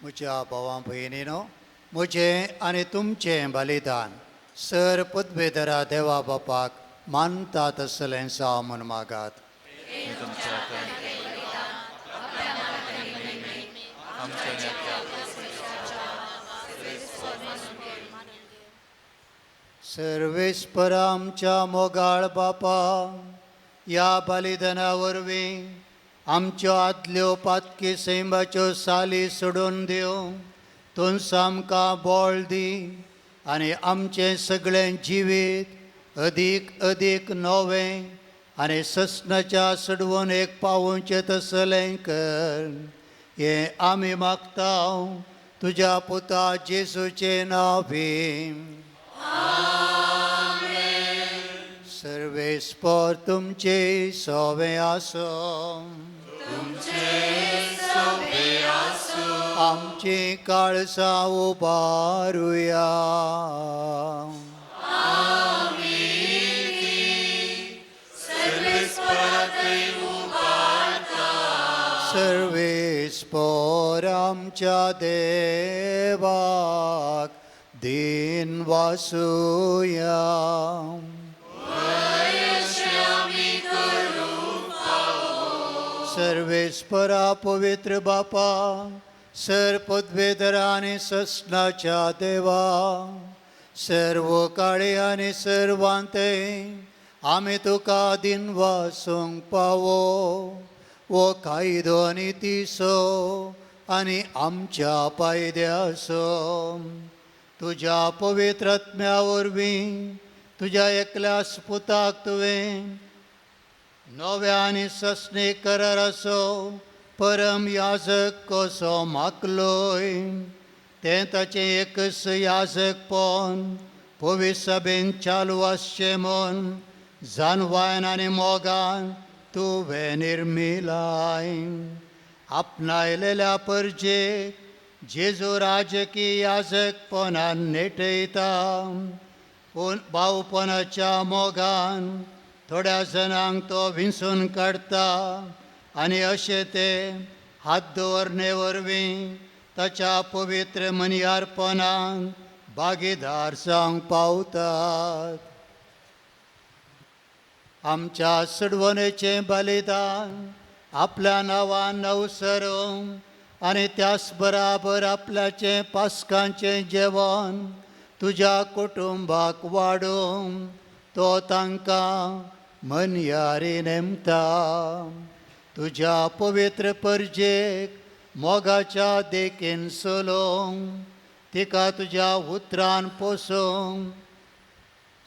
म्हज्या भावां भयणीनो, म्हजें आनी तुमचें बलिदान सर पदवेधरा देवा बापाक मानता तसलें जावं म्हूण मागात. सर्वेस्पर आमच्या मोगाळ बापा, ह्या बलिदाना वरवीं आमच्यो आदल्यो पातकी सैमाच्यो साली सोडून दिवं तूं आमकां बळ दी आनी आमचें सगळें जिवीत अदीक अदीक नवें आनी ससनाच्या सडवून एक पावोवचें तसलें कर. हें आमी मागता तुज्या पुता जेजूचें नांव. सर्वेस्पर तुमचे सवे आसो. आमची काळसां उबारुया. सर्वेस्पर आमच्या देवाक दिन वासुया. सर्वेस्परा पवित्र बापा, सर पदवेधरा आनी ससनाच्या देवा, सर्व काळे आनी सर्वांते आमी तुका दिन वासूंक पावो वो कायदो आनी तिसो आनी आमच्या पायद्यासो. तुज्या पवित्र आत्म्या वरवीं तुज्या एकल्या पुताक तुवें नव्या आनी ससने कराराचो परम याजक कसो मागलोय तें ताचें एकच याजकपण पवित्र सभेन चालू आसचें म्हूण जानवायन आनी मोगान तुवें निर्मिलाय. आपणायलेल्या परजेक जेजू राजकी याजकपणान नेटयता, पूण भावपणाच्या मोगान थोड्या जाणांक तो विंचून काडटा आनी अशें ते हात दवरणे वरवीं ताच्या पवित्र मनियारपणान भागीदार जावंक पावतात. आमच्या सडवणेचें बलिदान आपल्या नांवान नवसरूंक आनी त्याच बराबर आपल्याचें पास्कांचें जेवण तुज्या कुटुंबाक वाडोवंक तो तांकां मनयारी नेमता. तुज्या पवित्र परजेक मोगाच्या देखीन चलोवंक, तिका तुज्या उतरान पोसोवंक,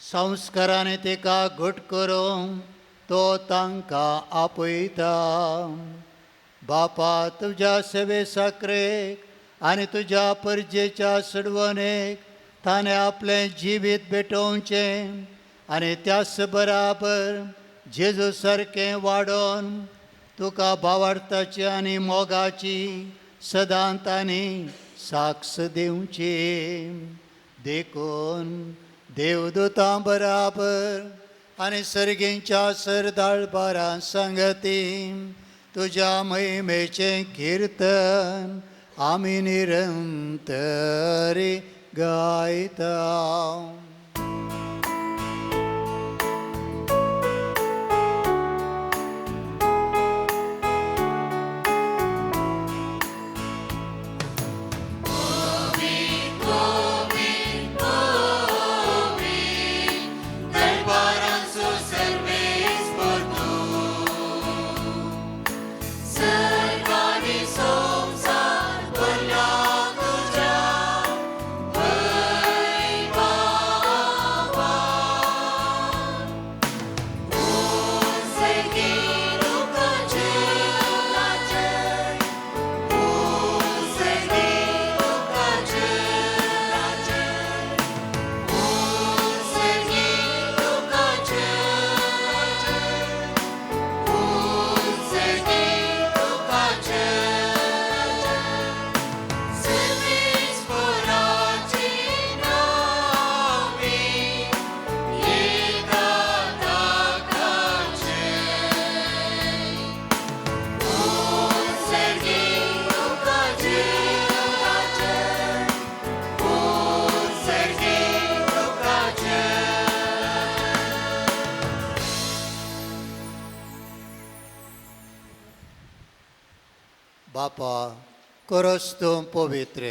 संस्कारांनी तिका घट करूंक तो तांकां आपयता. बापा, तुज्या सेवे साकरेक आनी तुज्या परजेच्या सडवणेक ताणें आपलें जिवीत भेटोवचें आनी त्याच बराबर जेजू सारकें वाडोवन तुका भावार्थाची आनी मोगाची सदां तांणी साक्ष दिवची. देखून देवदूतां बराबर आनी सर्गींच्या सरदाळबारां सांगती तुज्या महिमेचें किर्तन आमी निरंतरी गायता. संसार भरला तुज्या वैभवान. बापा, करस तूं पवित्र,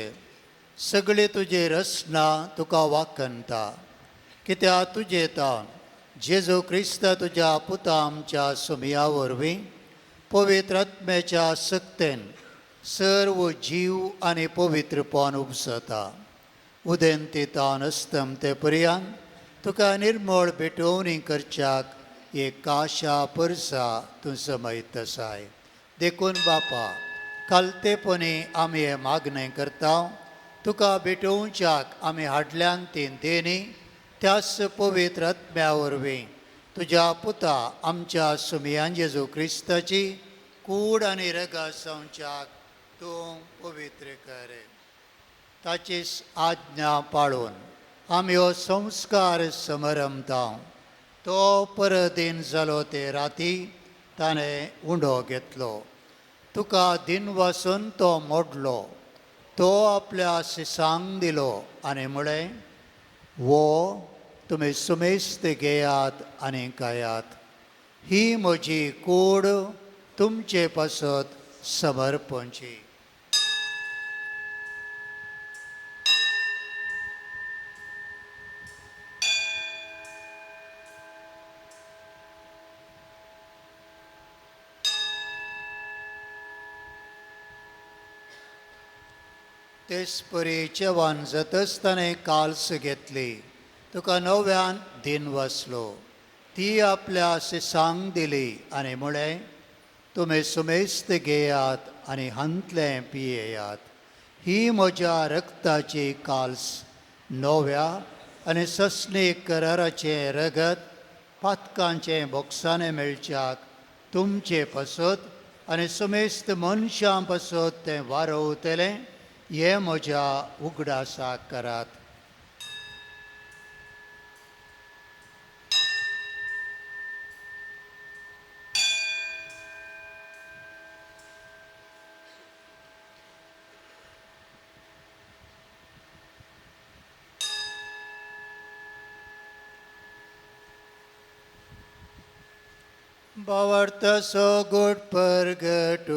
सगळी तुजी रचना तुका वाखणता, कित्याक तुजे तावन जेजू क्रिस्त तुज्या पुता आमच्या सुमया वरवीं पवित्र आत्म्याच्या सक्तेन सर्व जीव आनी पवित्रपण उपसता. उदेंती तावन अस्तमते पर्यंत तुका निर्मळ भेटवणी करच्याक एक काशा परसा तूं समयत आसाय. देखून बापा, कालतेपणी आमी हें मागणें करता, तुका भेटोवच्याक आमी हाडल्यान ती देणी त्याच पवित्र आत्म्या वरवीं तुज्या पुता आमच्या सुमयान जेजू क्रिस्ताची कूड आनी रगत जावच्याक तूं पवित्र कर. ताची आज्ञा पाळून आमी हो संस्कार समरमता. तो परदीन जालो ते राती ताणें उंडो घेतलो, तुका दिन वासून तो मोडलो, तो आपल्या शिसांक दिलो आनी म्हळें, वो तुमी सुमेस्त घेयात आनी खायात, ही म्हजी कूड तुमचे पासत समर्पणची. तेच परी जेवण जातच ताणें काल्स घेतली, तुका नव्यान दिन वाचलो, ती आपल्या शिसांक दिली आनी म्हळें, तुमी सुमेस्त घेयात आनी हांतलें पियेयात, ही म्हज्या रक्ताची काल्स, नव्या आनी सस्नीक कराराचें रगत पातकांचें बोगसाणें मेळच्याक तुमचे पासत आनी सुमेस्त मनशां पासत तें वारवतलें, हें म्हज्या उगडासाक करात. भावार्थ सगोट परगटोया.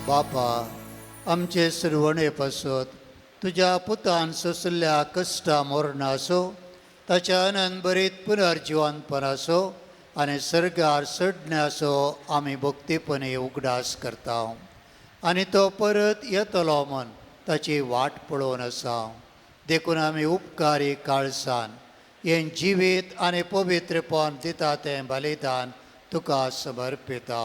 बापा, आमचे सुरवणे पासत तुज्या पुतान सोंसल्या कश्टा मरणाचो, ताच्या आनंद पुनर्जिवनपणाचो आनी सर्गार चडण्याचो आमी भक्तीपणी उगडास करता आनी तो परत येतलो म्हूण ताची वाट पळोवन आसा. देखून आमी उपकारी काळसान हें जिवीत आनी पवित्रपण दिता तें बलिदान तुका समर्पिता.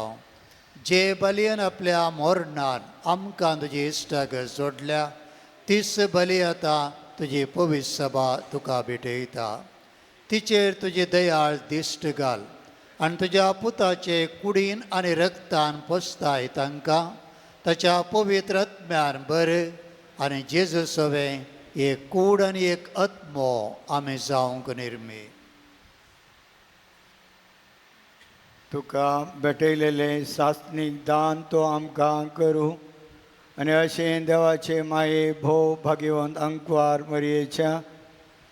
जे बलयन आपल्या मरणान आमकां तुजी इश्टागत जोडल्या, तीच बली आतां तुजी पवित्र सभा तुका भेटयता. तिचेर तुजी दयाळ दिश्ट घाल आनी तुज्या पुताचे कुडीन आनी रक्तान पोसताय तांकां ताच्या पवित्र आत्म्यान बरें आनी जेजू सवें एक कूड आनी एक आत्मो आमी जावंक निर्मी. तुका भेटयलेलें सासणीक दान तो आमकां करूं आनी अशें देवाचे माये भोव भाग्यवंत अंकवार मरयेच्या,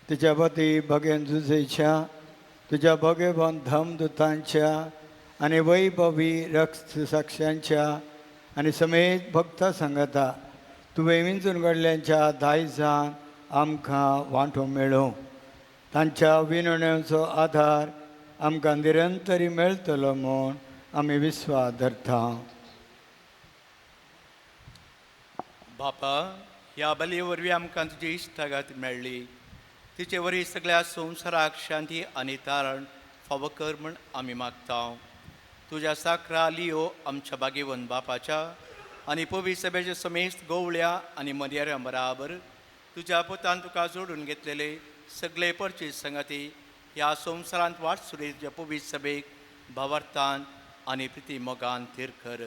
तुज्या पती भगेन जुजेच्या, तुज्या भगेवंत धमदुतांच्या आनी वैभवी रक्त साक्षांच्या आनी समेत भक्ता सांगता तुवें विंचून घडल्यांच्या दायजान आमकां वांटो मेळूं. तांच्या विनवण्यांचो आधार आमकां निरंतरी मेळटलो म्हूण आमी विस्वास धरता. बापा, ह्या बली वरवीं आमकां तुजी इश्टागत मेळ्ळी, तिचे वरवीं सगळ्या संवसाराक शांती आनी तारण फावो कर म्हूण आमी मागता. तुज्या साकरा लियो आमच्या बागेवन बापाच्या आनी पवी सभेच्या समेस्त गोवळ्या आनी मर्याऱ्या बराबर तुज्या पुतान तुका जोडून घेतलेले सगळे परचे संगाती ह्या संवसारांत वाट सुरी तुज्या पवी सभेक भावार्थान आनी प्रिती मोगान थीर कर.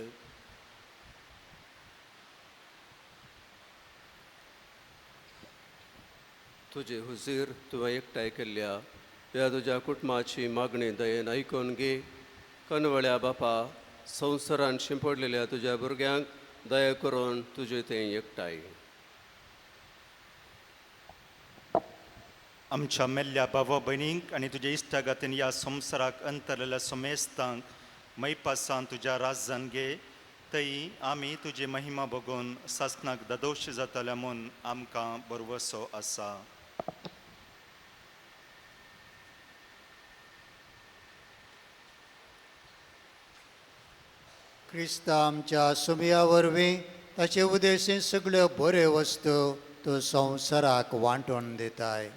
तुजे हुजीर तुवें एकठांय केल्ल्या ह्या तुज्या कुटुंबाची मागणी दयेन आयकून घे. कनवळ्या बापा, संवसारान शिंपडलेल्या तुज्या भुरग्यांक दया करून तुजे तें एकठांय. आमच्या मेल्ल्या भावा भयणींक आनी तुज्या इश्टागातीन ह्या संवसाराक अंतरलेल्या समेस्तांक मैपासान तुज्या राजान घे. थंय आमी तुजी महिमा बघून सासणाक दादोश जातल्या म्हूण आमकां भरवसो आसा. क्रिस्ता आमच्या सुमया वरवीं ताचे उदेशीं सगळ्यो बऱ्यो वस्तू तूं संवसाराक वांटून दिताय.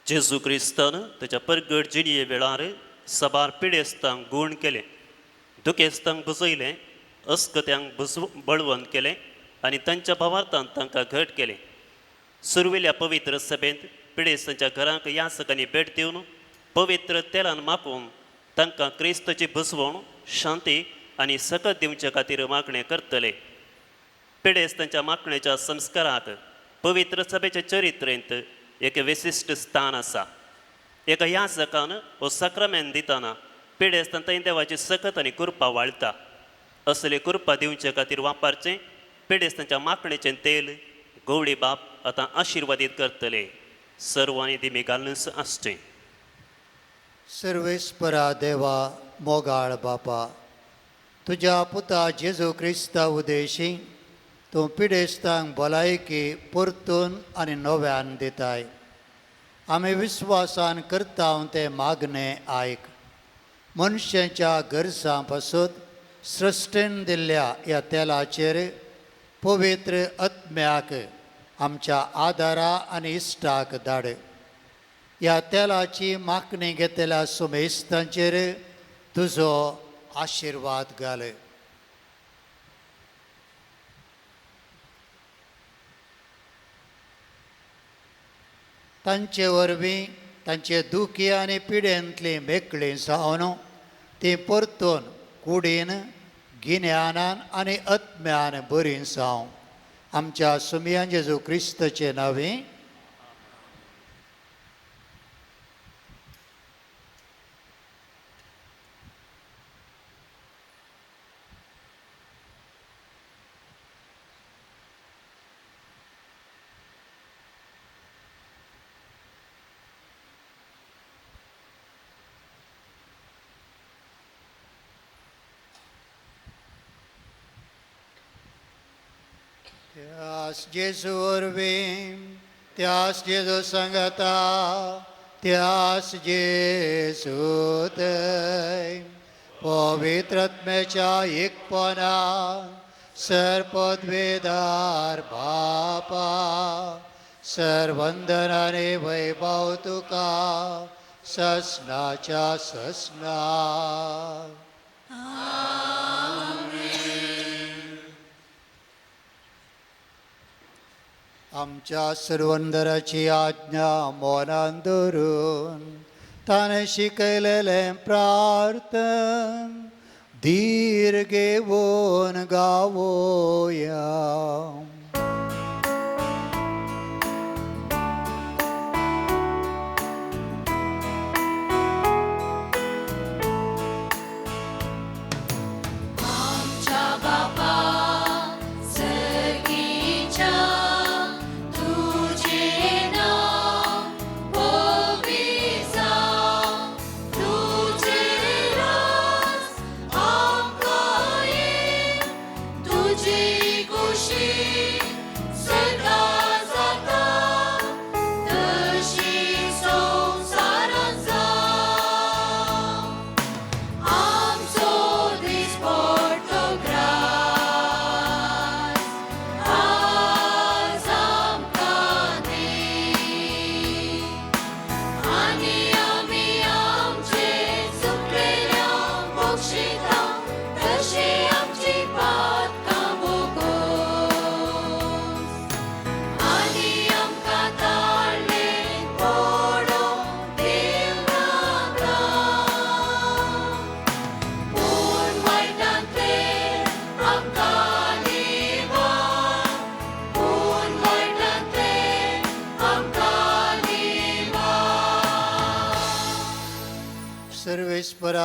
जेजू क्रिस्तान ताच्या परगट जिणये वेळार सबार पिडेस्तांक गूण केलें, दुखेस्तांक बुजयलें, अस्कत्यांक बळवंत केलें आनी तांच्या भावार्थान तांकां घट केलें. सुरवेल्या पवित्र सभेंत पिडेस्तांच्या घरांक यासकांनी भेट दिवन पवित्र तेलान मापून तांकां क्रिस्ताची बुजवण, शांती आनी सकत दिवचे खातीर मागणें करतले. पिडेस्तांच्या मागणेच्या संस्काराक पवित्र सभेच्या चरित्रेंत एक विशिश्ट स्थान आसा. एका याचकान हो साक्रामेंत दितना पिडेस्तान थंय देवाची सकत आनी कृपा वाळटा. असले कृपा दिवचे खातीर वापरचें पिडेस्तांच्या मागणेचें तेल गवळी बाप आतां आशिर्वादीत करतले. सर्वांनी दिमी घालूनच आसचें. सर्वेस्परा देवा मोगाळ बापा, तुज्या पुता जेजू क्रिस्ता उदेशी तूं पिडेस्तांक भलायकी परतून आनी नव्यान दिताय. आमी विस्वासान करता तें मागणें आयक. मनशाच्या गरजां पासून सृश्टीन दिल्ल्या ह्या तेलाचेर पवित्र आत्म्याक आमच्या आदारा आनी इश्टाक धाड. ह्या तेलाची मागणी घेतल्या सुमेस्तांचेर तुजो आशिर्वाद घाल. तांचे वरवीं तांचे दुखी आनी पिडेंतली मेकळी जावन ती परतून कुडीन गिन्यानान आनी आत्म्यान बरी जावं. आमच्या सुमयान जेजू क्रिस्ताचे नांवे. त्यास जेजू वरवीं, त्यास जेजू सांगता, त्यास जेजू थंय पवित्र आत्म्याच्या एकपणा सर्पद्वेदार बापा सर्वंदनाने वैभव तुका ससनाच्या ससना. आमच्या सर्वंदराची आज्ञा मनान धरून ताणें शिकयलेलें प्रार्थन धीर घेवन गावोया. तुझे राज आमकां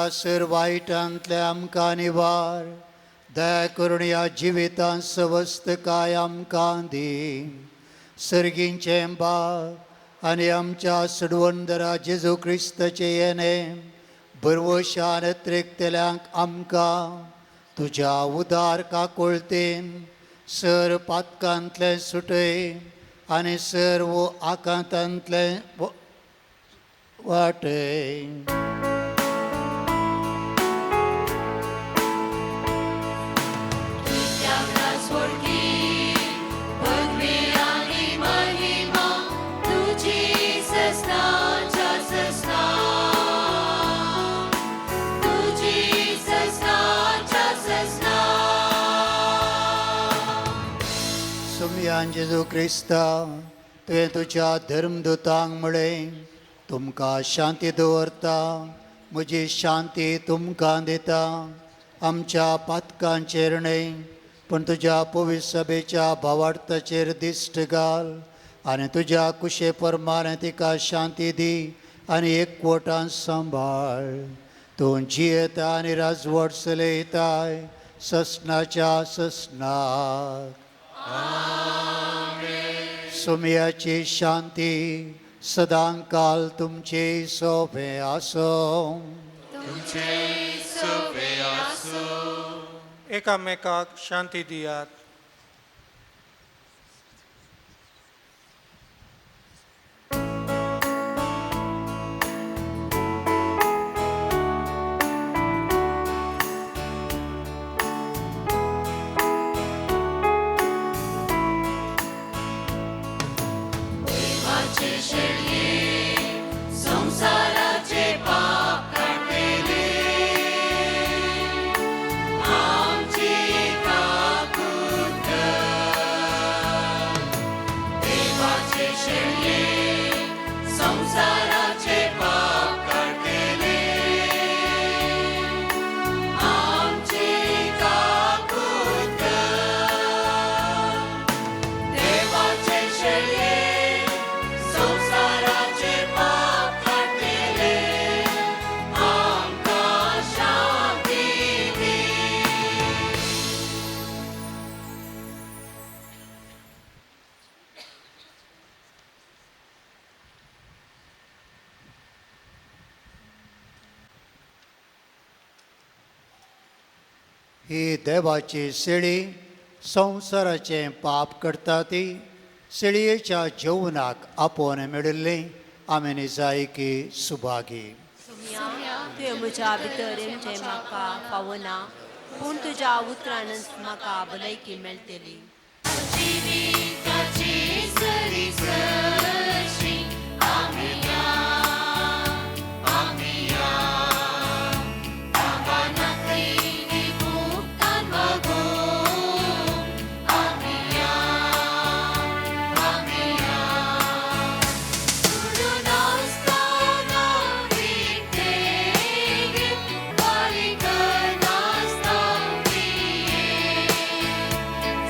ह्या सर वायटांतले आमकां निवार, दया करून ह्या जिवितांत सवस्तकाय आमकां दी. सर्गींचें बाप आनी आमच्या सडवंदरा जेजू क्रिस्ताचें येणें भरवशान त्रेकतल्यांक आमकां तुज्या उदार काकुळतेन सर पातकांतलें सुटय आनी सर्व आकांतांतलें वाटय. सुमयान जेजू क्रिस्ता, तुवें तुज्या धर्मदूतांक म्हळें, तुमकां शांती दवरता, म्हजी शांती तुमकां दिता. आमच्या पातकांचेर न्हय पूण तुज्या पवित्र सभेच्या भावार्थाचेर दिश्ट घाल आनी तुज्या कुशे प्रमाणे तिका शांती दी आनी एकवटान सांबाळ. तूं जियेता आनी राजवट चलयताय ससनाच्या ससनाक. सुमयाची शांती सदांकाल तुमचे सोबे आसो. एकामेकाक शांती दियात. ही देवाची शेळी संवसाराचें पाप करता ती शेळयेच्या जेवणाक आपोवन मेळिल्ली आमी निजायकी सुभागी. तुवें म्हज्या भितर येवचें म्हाका फावना, पूण तुज्या उतरानच म्हाका भलायकी मेळटली.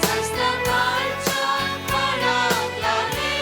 सस्ता काळच्या काळाक लागले.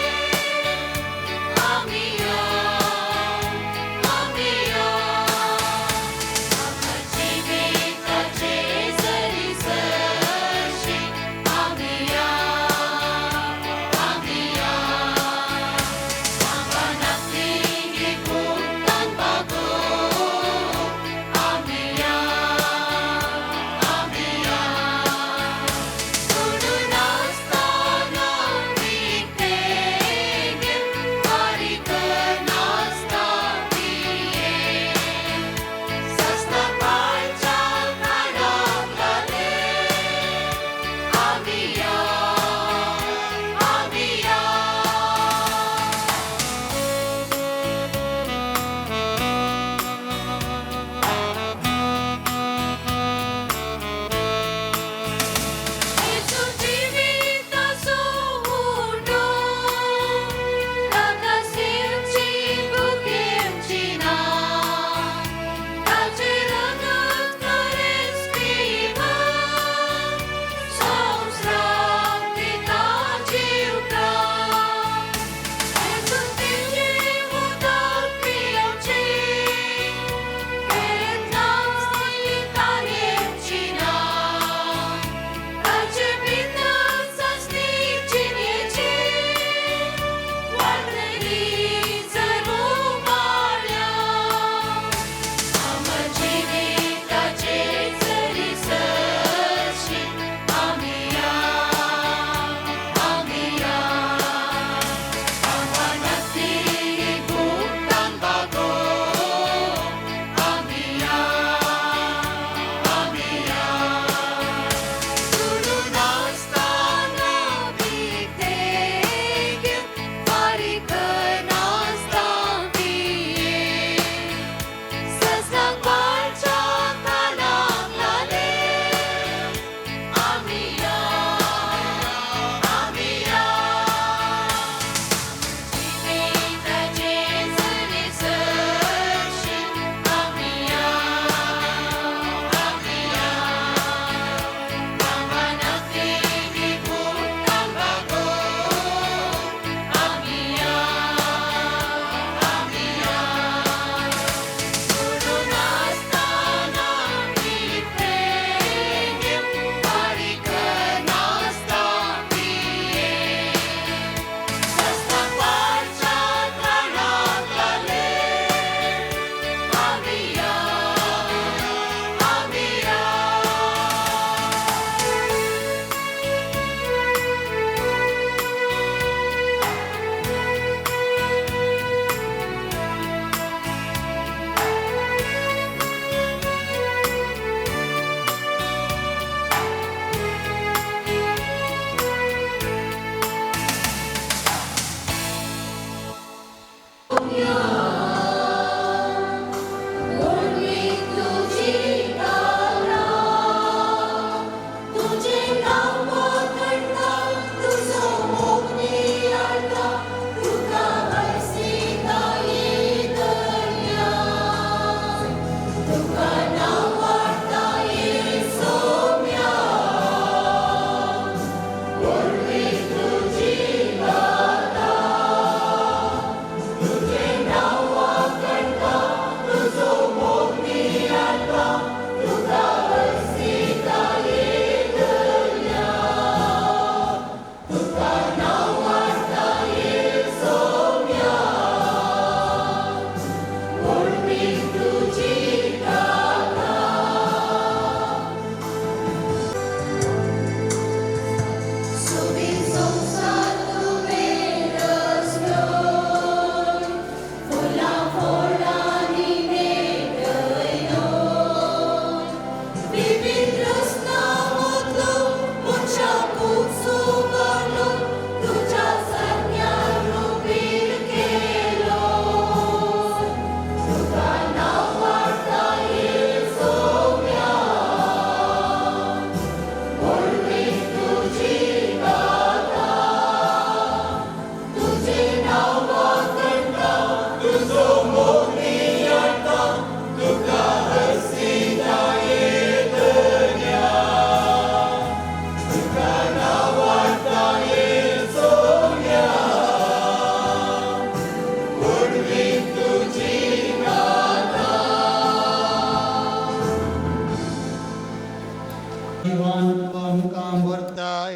जिवान तूं आमकां व्हरताय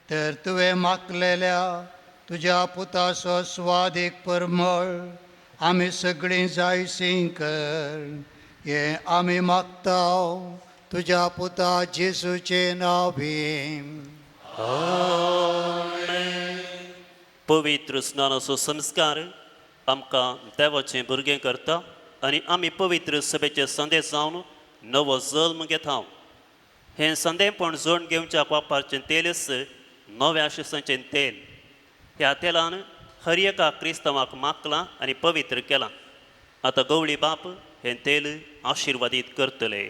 तर तुवें मागलेल्या तुज्या पुताचो स्वादीक परमळ आमी सगळीं जायसी कर हें आमी मागता तुज्या पुता जेजूचें नांव. पवित्र स्नानाचो संस्कार आमकां देवाचें भुरगें करता आनी आमी पवित्र सभेचे संदेश जावन नवो जल्म घेता. हें संदेपण जोड घेवच्याक वापरचें तेलच नव्या शिसांचें तेल. ह्या तेलान हर एका क्रिस्तांवाक मागलां आनी पवित्र केलां. आतां गवळी बाप हें तेल आशिर्वादीत करतले.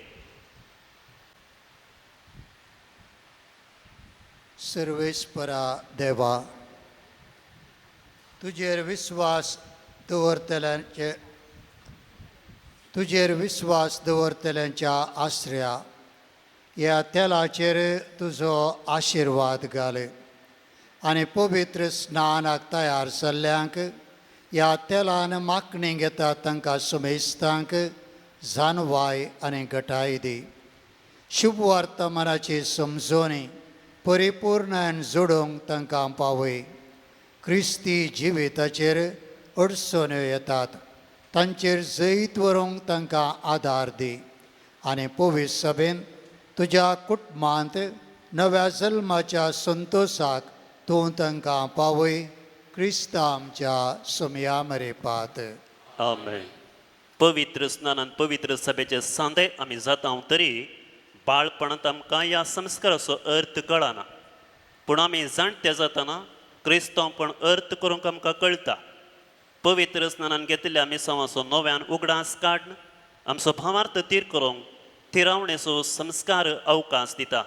सर्वेस्परा देवा, तुजेर विस्वास दवरतल्यांचे तुजेर विस्वास दवरतल्यांच्या आश्रया ह्या तेलाचेर तुजो आशिर्वाद घाल आनी पवित्र स्नानाक तयार जाल्ल्यांक ह्या तेलान मागणी घेता तांकां सुमेस्तांक जानवाय आनी घटाय दी. शुभवर्तमानाची समजोणी परिपूर्ण जोडूंक तांकां पावय. क्रिस्ती जिविताचेर अडचण्यो येतात तांचेर जैत व्हरूंक तांकां आदार दी आनी पवित्र सभेन तुज्या कुटुंबांत नव्या जल्माच्या संतोशाक तूं तांकां पावय. क्रिस्ता आमच्या सोमया मरेपात. आमेन. पवित्र स्नानान पवित्र सभेचे सांदे आमी जाता तरी बाळपणांत आमकां ह्या संस्काराचो अर्थ कळना, पूण आमी जाणटे जातना क्रिस्तांवपण अर्थ करूंक आमकां कळटा. पवित्र स्नानान घेतिल्ल्या मिसांवाचो नव्यान उगडास काडून आमचो भावार्थ तीर करूंक थिरावणेचो संस्कार अवकाश दिता.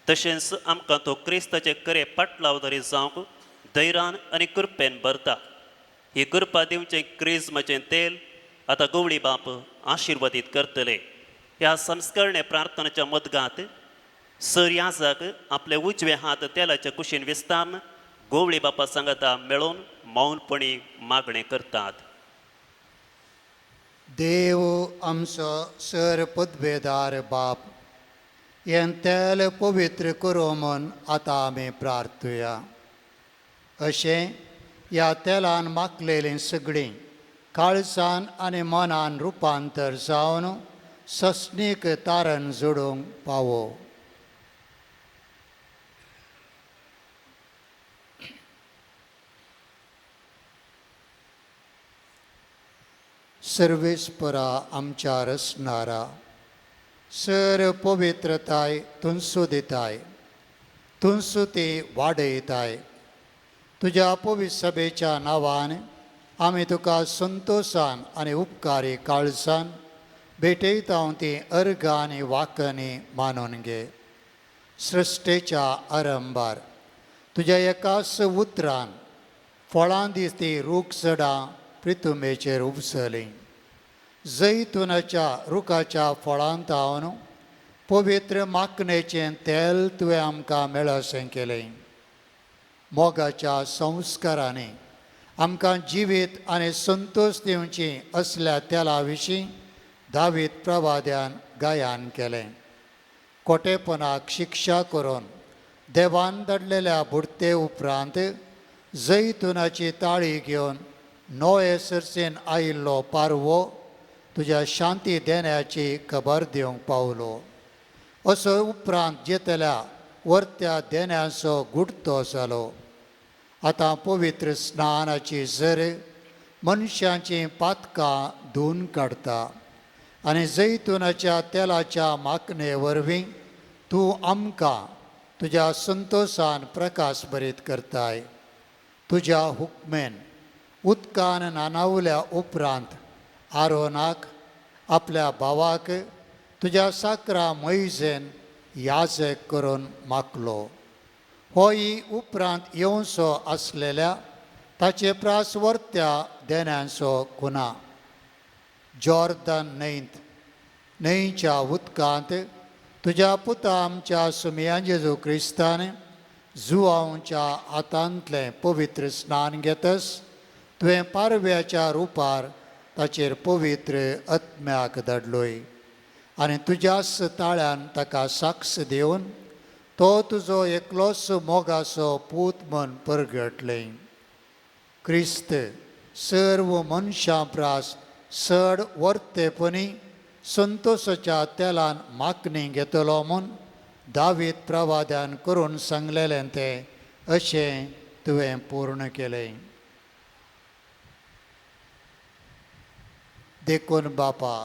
तशेंच आमकां तो क्रिस्ताचे खरे पाटलावदारी जावंक धैर्यान आनी कृपेन भरता. ही कृपा दिवचें क्रिज्माचें तेल आतां गवळी बाप आशिर्वादीत करतले. ह्या संस्करणे प्रार्थनेच्या मदगात सर याजाक आपले उजवे हात तेलाच्या कुशीन विस्तारून गवळी बापा सांगता मेळोवन मौनपणी मागणें करतात. देव आमचो सर पदवेदार बाप, हें तेल पवित्र करूं म्हूण आतां आमी प्रार्थुया. अशें ह्या तेलान मागलेलीं सगळीं काळजान आनी मनान रुपांतर जावन सस्नीक तारण जोडूंक पावो. सर्वेस्परा आमच्या रसणारा सर पवित्रताय तुनसू दिताय, तुनसू ती वाडयताय. तुज्या पवित्र सभेच्या नांवान आमी तुका संतोशान आनी उपकारी काळजान भेटयता ती अर्गां आनी वाकनी मानून घे. सृश्टेच्या आरंभार तुज्या एकाच उतरान फळां दिसती रूख झडां प्रितुमेचेर उपसलीं. जैतुनाच्या रुखाच्या फळांत हांव पवित्र माकणेचें तेल तुवें आमकां मेळशें केलें. मोगाच्या संस्कारांनी आमकां जिवीत आनी संतोश दिवची असल्या तेला विशीं दावीत प्रवाद्यान गायन केलें. कोटेपणाक शिक्षा करून देवान धाडलेल्या बुडते उपरांत जैतुनाची ताळी घेवन नवे सरसेन आयिल्लो पारवो तुज्या शांती देण्याची खबर दिवंक पावलो. असो उपरांत जेतल्या वर्त्या देण्याचो गुडतो जालो. आतां पवित्र स्नानाची जर मनशांची पातकां धुवन काडता आनी जैतुनाच्या तेलाच्या मागणे वरवीं तूं आमकां तुज्या संतोशान प्रकाश भरीत करताय. तुज्या हुकमेन उदकान नानावल्या उपरांत आरोनाक आपल्या भावाक तुज्या साकरा मैजेन याजक करून मागलो. होय उपरांत येवचो आसलेल्या ताचे प्रास वर्त्या देण्यांचो खुना. जॉर्दन न्हंयत न्हंयच्या उदकांत तुज्या पुता आमच्या सुमया जेजू क्रिस्तान जुवांवच्या हातांतलें पवित्र स्नान घेतस तुवें पारव्याच्या रुपार ताचेर पवित्र आत्म्याक धाडलोय आनी तुज्याच ताळ्यान ताका साक्ष दिवन तो तुजो एकलोच मोगाचो पूत म्हण परगटलें. क्रिस्त सर्व मनशां प्रास चड वर्तेपणी संतोशाच्या तेलान मागणी घेतलो म्हूण दावीद प्रवाद्यान करून सांगलेलें तें अशें तुवें पूर्ण केलें. देखून बापा,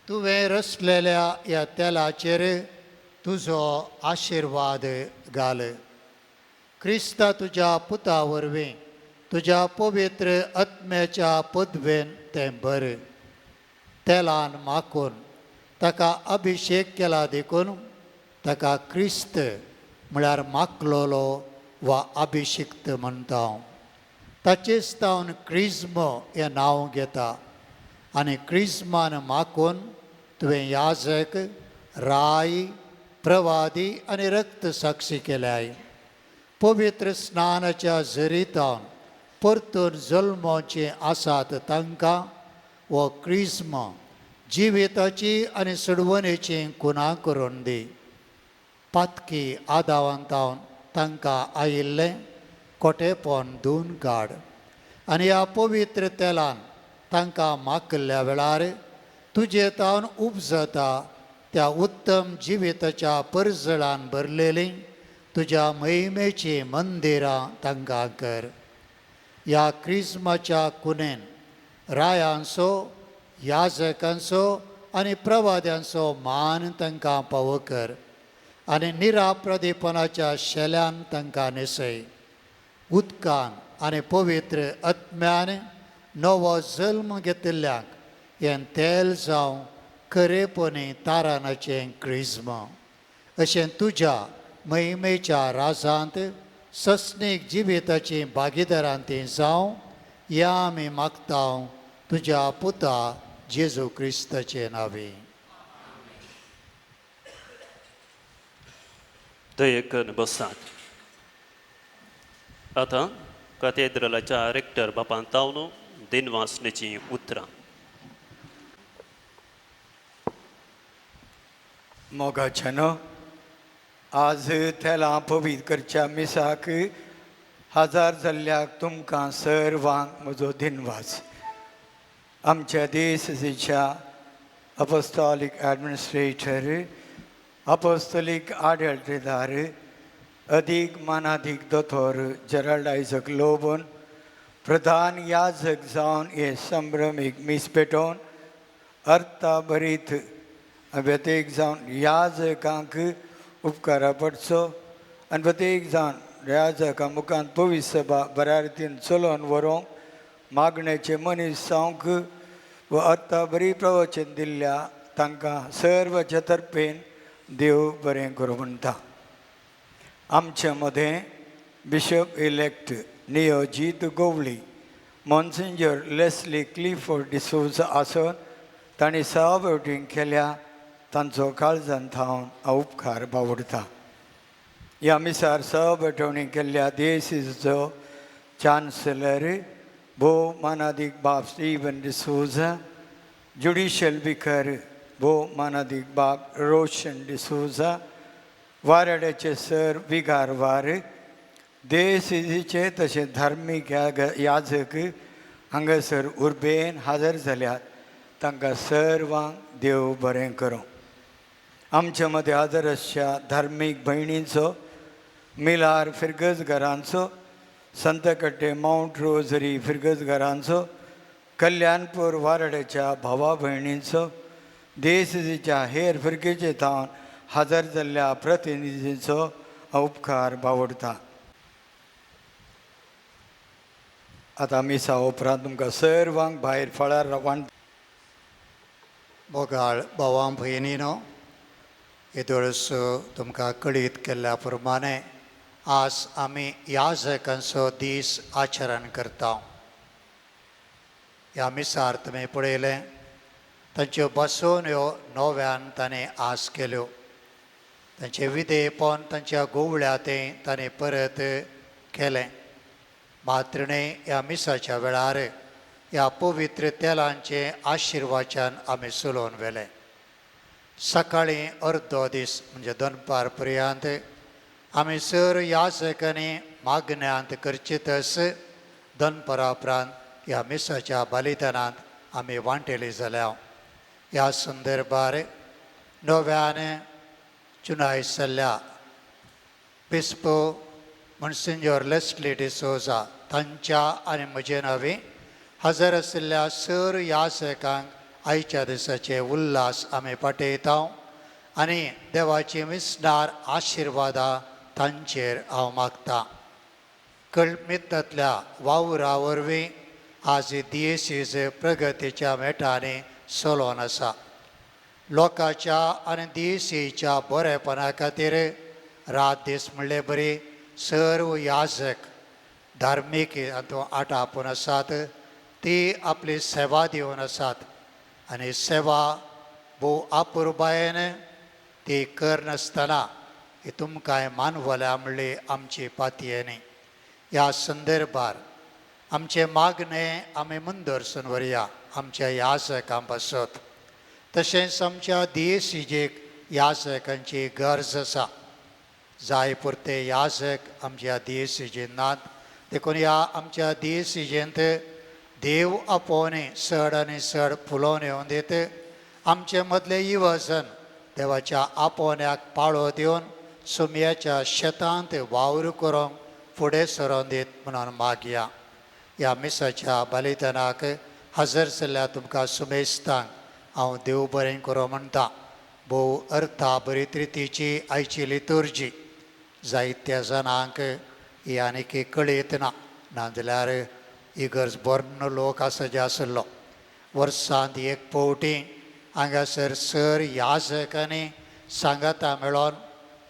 तुवें रचलेल्या ह्या तेलाचेर तुजो आशिर्वाद घाल. क्रिस्ता तुज्या पुता वरवीं तुज्या पवित्र आत्म्याच्या पदवेन तें बरें तेलान माखून ताका अभिशेक केला देखून ताका क्रिस्त म्हळ्यार माखलोलो वा अभिशिक्त म्हणटा. ताचेच तावन क्रिज्म हें नांव घेता आनी क्रिज्मान माखून तुवें याजक, राय, प्रवादी आनी रक्त साक्षी केल्याय. पवित्र स्नानाच्या जरितान परतून जल्मोचे आसात तांकां हो क्रिज्म जिविताची आनी सोडवणेची खुणा करून दी. पातकी आदावांतावन तांकां आयिल्लें कोटेपण धुवन काड आनी ह्या पवित्र तेलान तांकां माखिल्ल्या वेळार तुजे तावन उपजता त्या उत्तम जिविताच्या परजळान भरलेलीं तुज्या महिमेचीं मंदिरां तांकां कर. ह्या क्रिज्माच्या कुनेन रायांचो, याजकांचो आनी प्रवाद्यांचो मान तांकां पावो कर आनी निराप्रदीपणाच्या शेल्यान तांकां न्हेसय. उदकान आनी पवित्र आत्म्यान नवो जल्म घेतिल्ल्यांक हें तेल जावं खरेपणी तारानाचें क्रिज्म अशें तुज्या महिमेच्या राजांत सस्नीक जिविताची भागीदारां ती जावं ह्या आमी मागता तुज्या पुता जेजू क्रिस्ताचे नांवे. दयेकन बसात. आतां कातेद्रलाच्या रेक्टर बापान तावन दिनवासनेचीं उतरां. मोगाच्यान आज तेलां पवित्र करच्या मिसाक हजार जाल्ल्याक तुमकां सर्वांक म्हजो दिनवास. आमच्या देशच्या अपस्तॉलीक ॲडमिनिस्ट्रेटर, अपस्तोलीक आडळतेदार, अदीक मानादीक दोतोर जेराल्ड आयजक लोबन प्रधान याजक जावन हे संभ्रमीक मीस पेटोवन अर्था भरीत प्रत्येक जावन याजकांक उपकारा पडचो आनी प्रत्येक जावन याजकां मुखान पवित्र सभा बऱ्या रितीन चलोवन व्हरूंक मागण्याचे मनीस जावंक व अर्था बरी प्रवचन दिल्ल्या तांकां सर्वाच्या तर्फेन देव बरें करूं म्हणटा. आमच्या मदें बिशप इलेक्ट नियोजीत गोवली मॉन्सिंजर लेस्ली क्लिफोर्ड डिसोजा आसून तांणी सभावटींग केल्या तांचो काळजान थावन हांव उपकार बावडटा. ह्या मिसार सहभेटवणी केल्ल्या देसीचो चान्सलर भोव मानादीक बाब स्टीवन डिसोजा, ज्युडिशियल विकर भोव मानादीक बाब रोशन डिसोजा, वाराड्याचे सर विगारवार, देसीचे तशें धार्मीक याजक हांगासर उर्बेन हाजर जाल्यात तांकां सर्वांक देव बरें करूं. आमच्या मदें हाजर आसच्या धार्मीक भयणींचो, मिलार फिरगज घरांचो, संतकट्टे मावंट रोजरी फिरगज घरांचो, कल्याणपूर वाराड्याच्या भावा भयणींचो, देसीच्या हेर फिरगेचे थावन हाजर जाल्ल्या प्रतिनिधींचो उपकार बावडटा. आतां मिसा उपरांत तुमकां सर्वांक भायर फळार रावण. मोगाळ भावां भयणीनो, येदोळस तुमकां कळीत केल्ल्या प्रमाणे आज आमी याजकांचो दीस आचरण करता. ह्या मिसार तुमी पळयलें तांच्यो बसवण्यो नव्यान ताणें आज केल्यो. तांचें विधेयपण तांच्या गोवळ्या तें ताणें परत केलें. मातृणे ह्या मिसाच्या वेळार ह्या पवित्र तेलांचें आशिर्वाचन आमी चलोवन व्हेलें. सकाळीं अर्दो दीस म्हणजे दनपार पर्यंत आमी सर याजकांनी मागण्यांत करचे तस दनपारा उपरांत ह्या मिसाच्या बलिदानांत आमी वांटेली जाल्या. ह्या संदर्भार नव्यान चुनाय जाल्ल्या बिस्पो monsignor Leslie D'Souza तांच्या आनी म्हजे नांवे हजर आशिल्ल्या सर याजकांक आयच्या दिसाचे उल्हास आमी पाठयता आनी देवाची विसणार आशिर्वादां तांचेर हांव मागता. कळमितांतल्या वावरा वरवीं आज दियेसीज प्रगतीच्या मेटांनी चलोन आसा. लोकांच्या आनी दियेसीच्या बरेपणा खातीर रात दीस म्हणले बरी सर्व याजक धार्मीक हातूंत आटापून आसात, ती आपली सेवा दिवन आसात आनी सेवा भोव आपुरबायेन ती करनासतना ही तुमकांय मानवल्या म्हणली आमची पातयेनी. ह्या संदर्भार आमचें मागणें आमी मुंदरसून व्हरया आमच्या याजकां पासत. तशेंच आमच्या दियेसीजेक याजकांची गरज आसा. जाय पुरते याजक आमच्या दियेसीजेन नात, देखून ह्या आमच्या दियेसीजेंत देव आपोवणे चड आनी चड फुलोवन येवन दित आमचे मदले युवजन देवाच्या आपोवण्याक पाळो दिवन सुमयाच्या शेतांत वावर करूंक फुडें सरोन दीत म्हणून मागया. ह्या मिसाच्या बलिदानाक हजर जाल्ल्या तुमकां सुमेस्तांक हांव देव बरें करूं म्हणटा. भोव अर्था बरीत रितीची आयची लितुर्जी जायत्या जाणांक ही आनीक कळयत ना, नाजाल्यार इगर्ज बर्ण लोक आसा जे आशिल्लो. वर्सांत एक फावटी हांगासर सर याजकांनी सांगाता मेळोन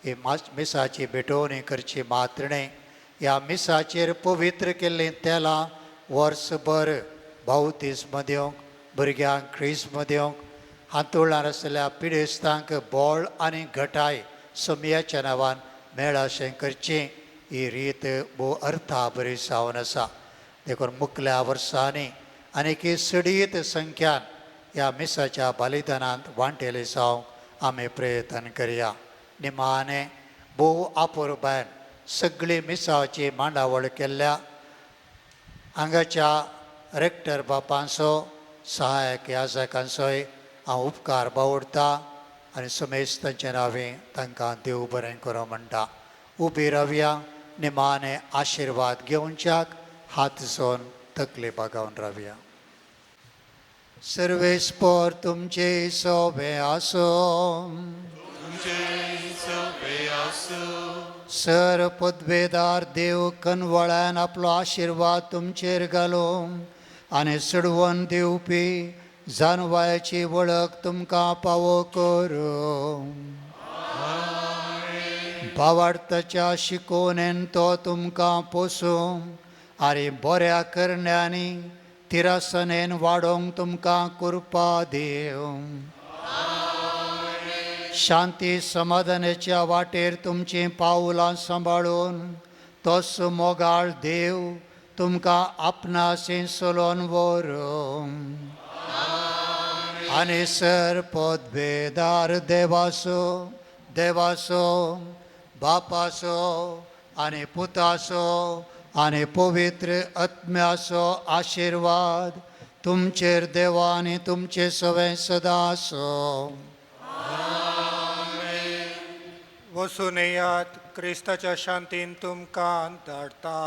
ही मिसाची भेटवणी करची मात्र न्हय, ह्या मिसाचेर पवित्र केल्लीं तेलां वर्सभर बावतिज्म दिवंक, भुरग्यांक क्रिज्म दिवंक, हांतुळणार आशिल्ल्या पिडेस्तांक बोळ आनी घटाय सोमयाच्या नांवान मेळाशें करचें ही रीत भोव अर्था बरी जावन आसा. देखून मुखल्या वर्सांनी आनीक सडीत संख्यान ह्या मिसाच्या बलिदानांत वांटेले जावंक आमी प्रयत्न करया. निमाणें भोव आपुरबायन सगळी मिसाची मांडावळ केल्ल्या हांगाच्या रेक्टर बापांचो, सहायक याजकांचोय हांव उपकार बावडटा आनी सुमेश तांचे नांवे तांकां देव बरें करूं म्हणटा. उबी रावया, निमाणें आशिर्वाद घेवच्याक हात जोन तकली बागावन रावया. सर्वेस्पर तुमचे सोबे आसो. सर पदवेदार देव कनवळ्यान आपलो आशिर्वाद तुमचेर घालो आनी सडवण दिवपी जानवायाची वळख तुमकां पावो करूं. भावार्थाच्या शिकोवणेन तो तुमकां पोसूं आनी बऱ्या करण्यांनी तिरासनेन वाडोवंक तुमकां कृपा दिवं. शांती समाधानाच्या वाटेर तुमचीं पावलां सांबाळून तोच मोगाळ देव तुमकां आपणाशी चलोवन व्हरूं. आनी सर पदवेदार देवाचो देवाचो बापाचो आनी पुताचो आनी पवित्र आत्म्याचो आशिर्वाद तुमचेर देवा आनी तुमचे सवें सदां आसूं. वसून येयात, क्रिस्ताच्या शांतीन तुमकां धाडटा.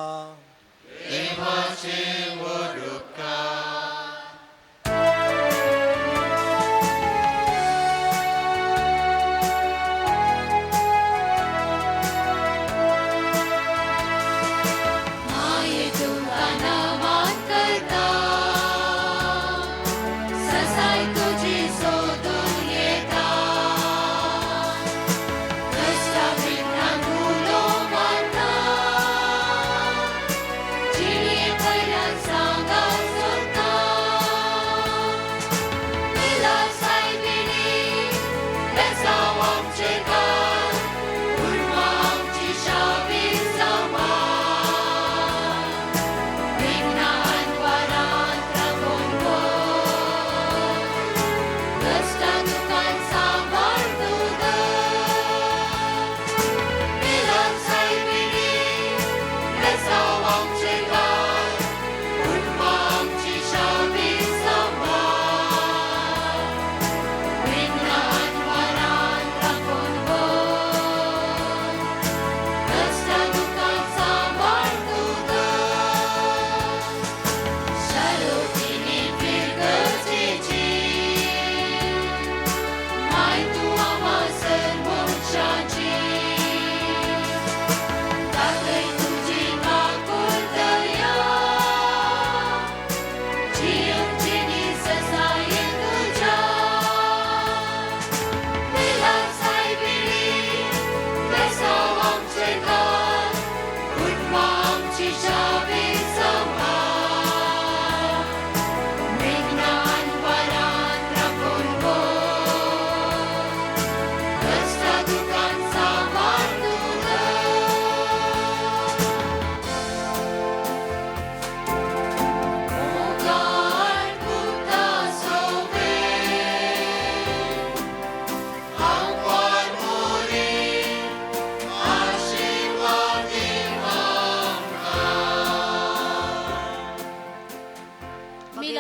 माये तुमकां नमान करता, ससाय तुजी सोदून येता, रस्ता विघ्नांक उलो मारता, जिणे पर्यंत सांगात सोदता.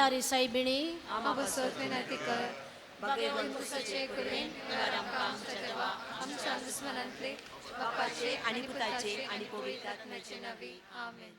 आदारी सायबिणी आमा पासत विनंती कर. भाग्यवंत पुसाचे कृपेन वेळार आमकां आमच्या देवा आमच्या दुस्मनांतले बापाचे आनी पुताचे आनी पवित्र आत्म्याचे नांवी. आमेन.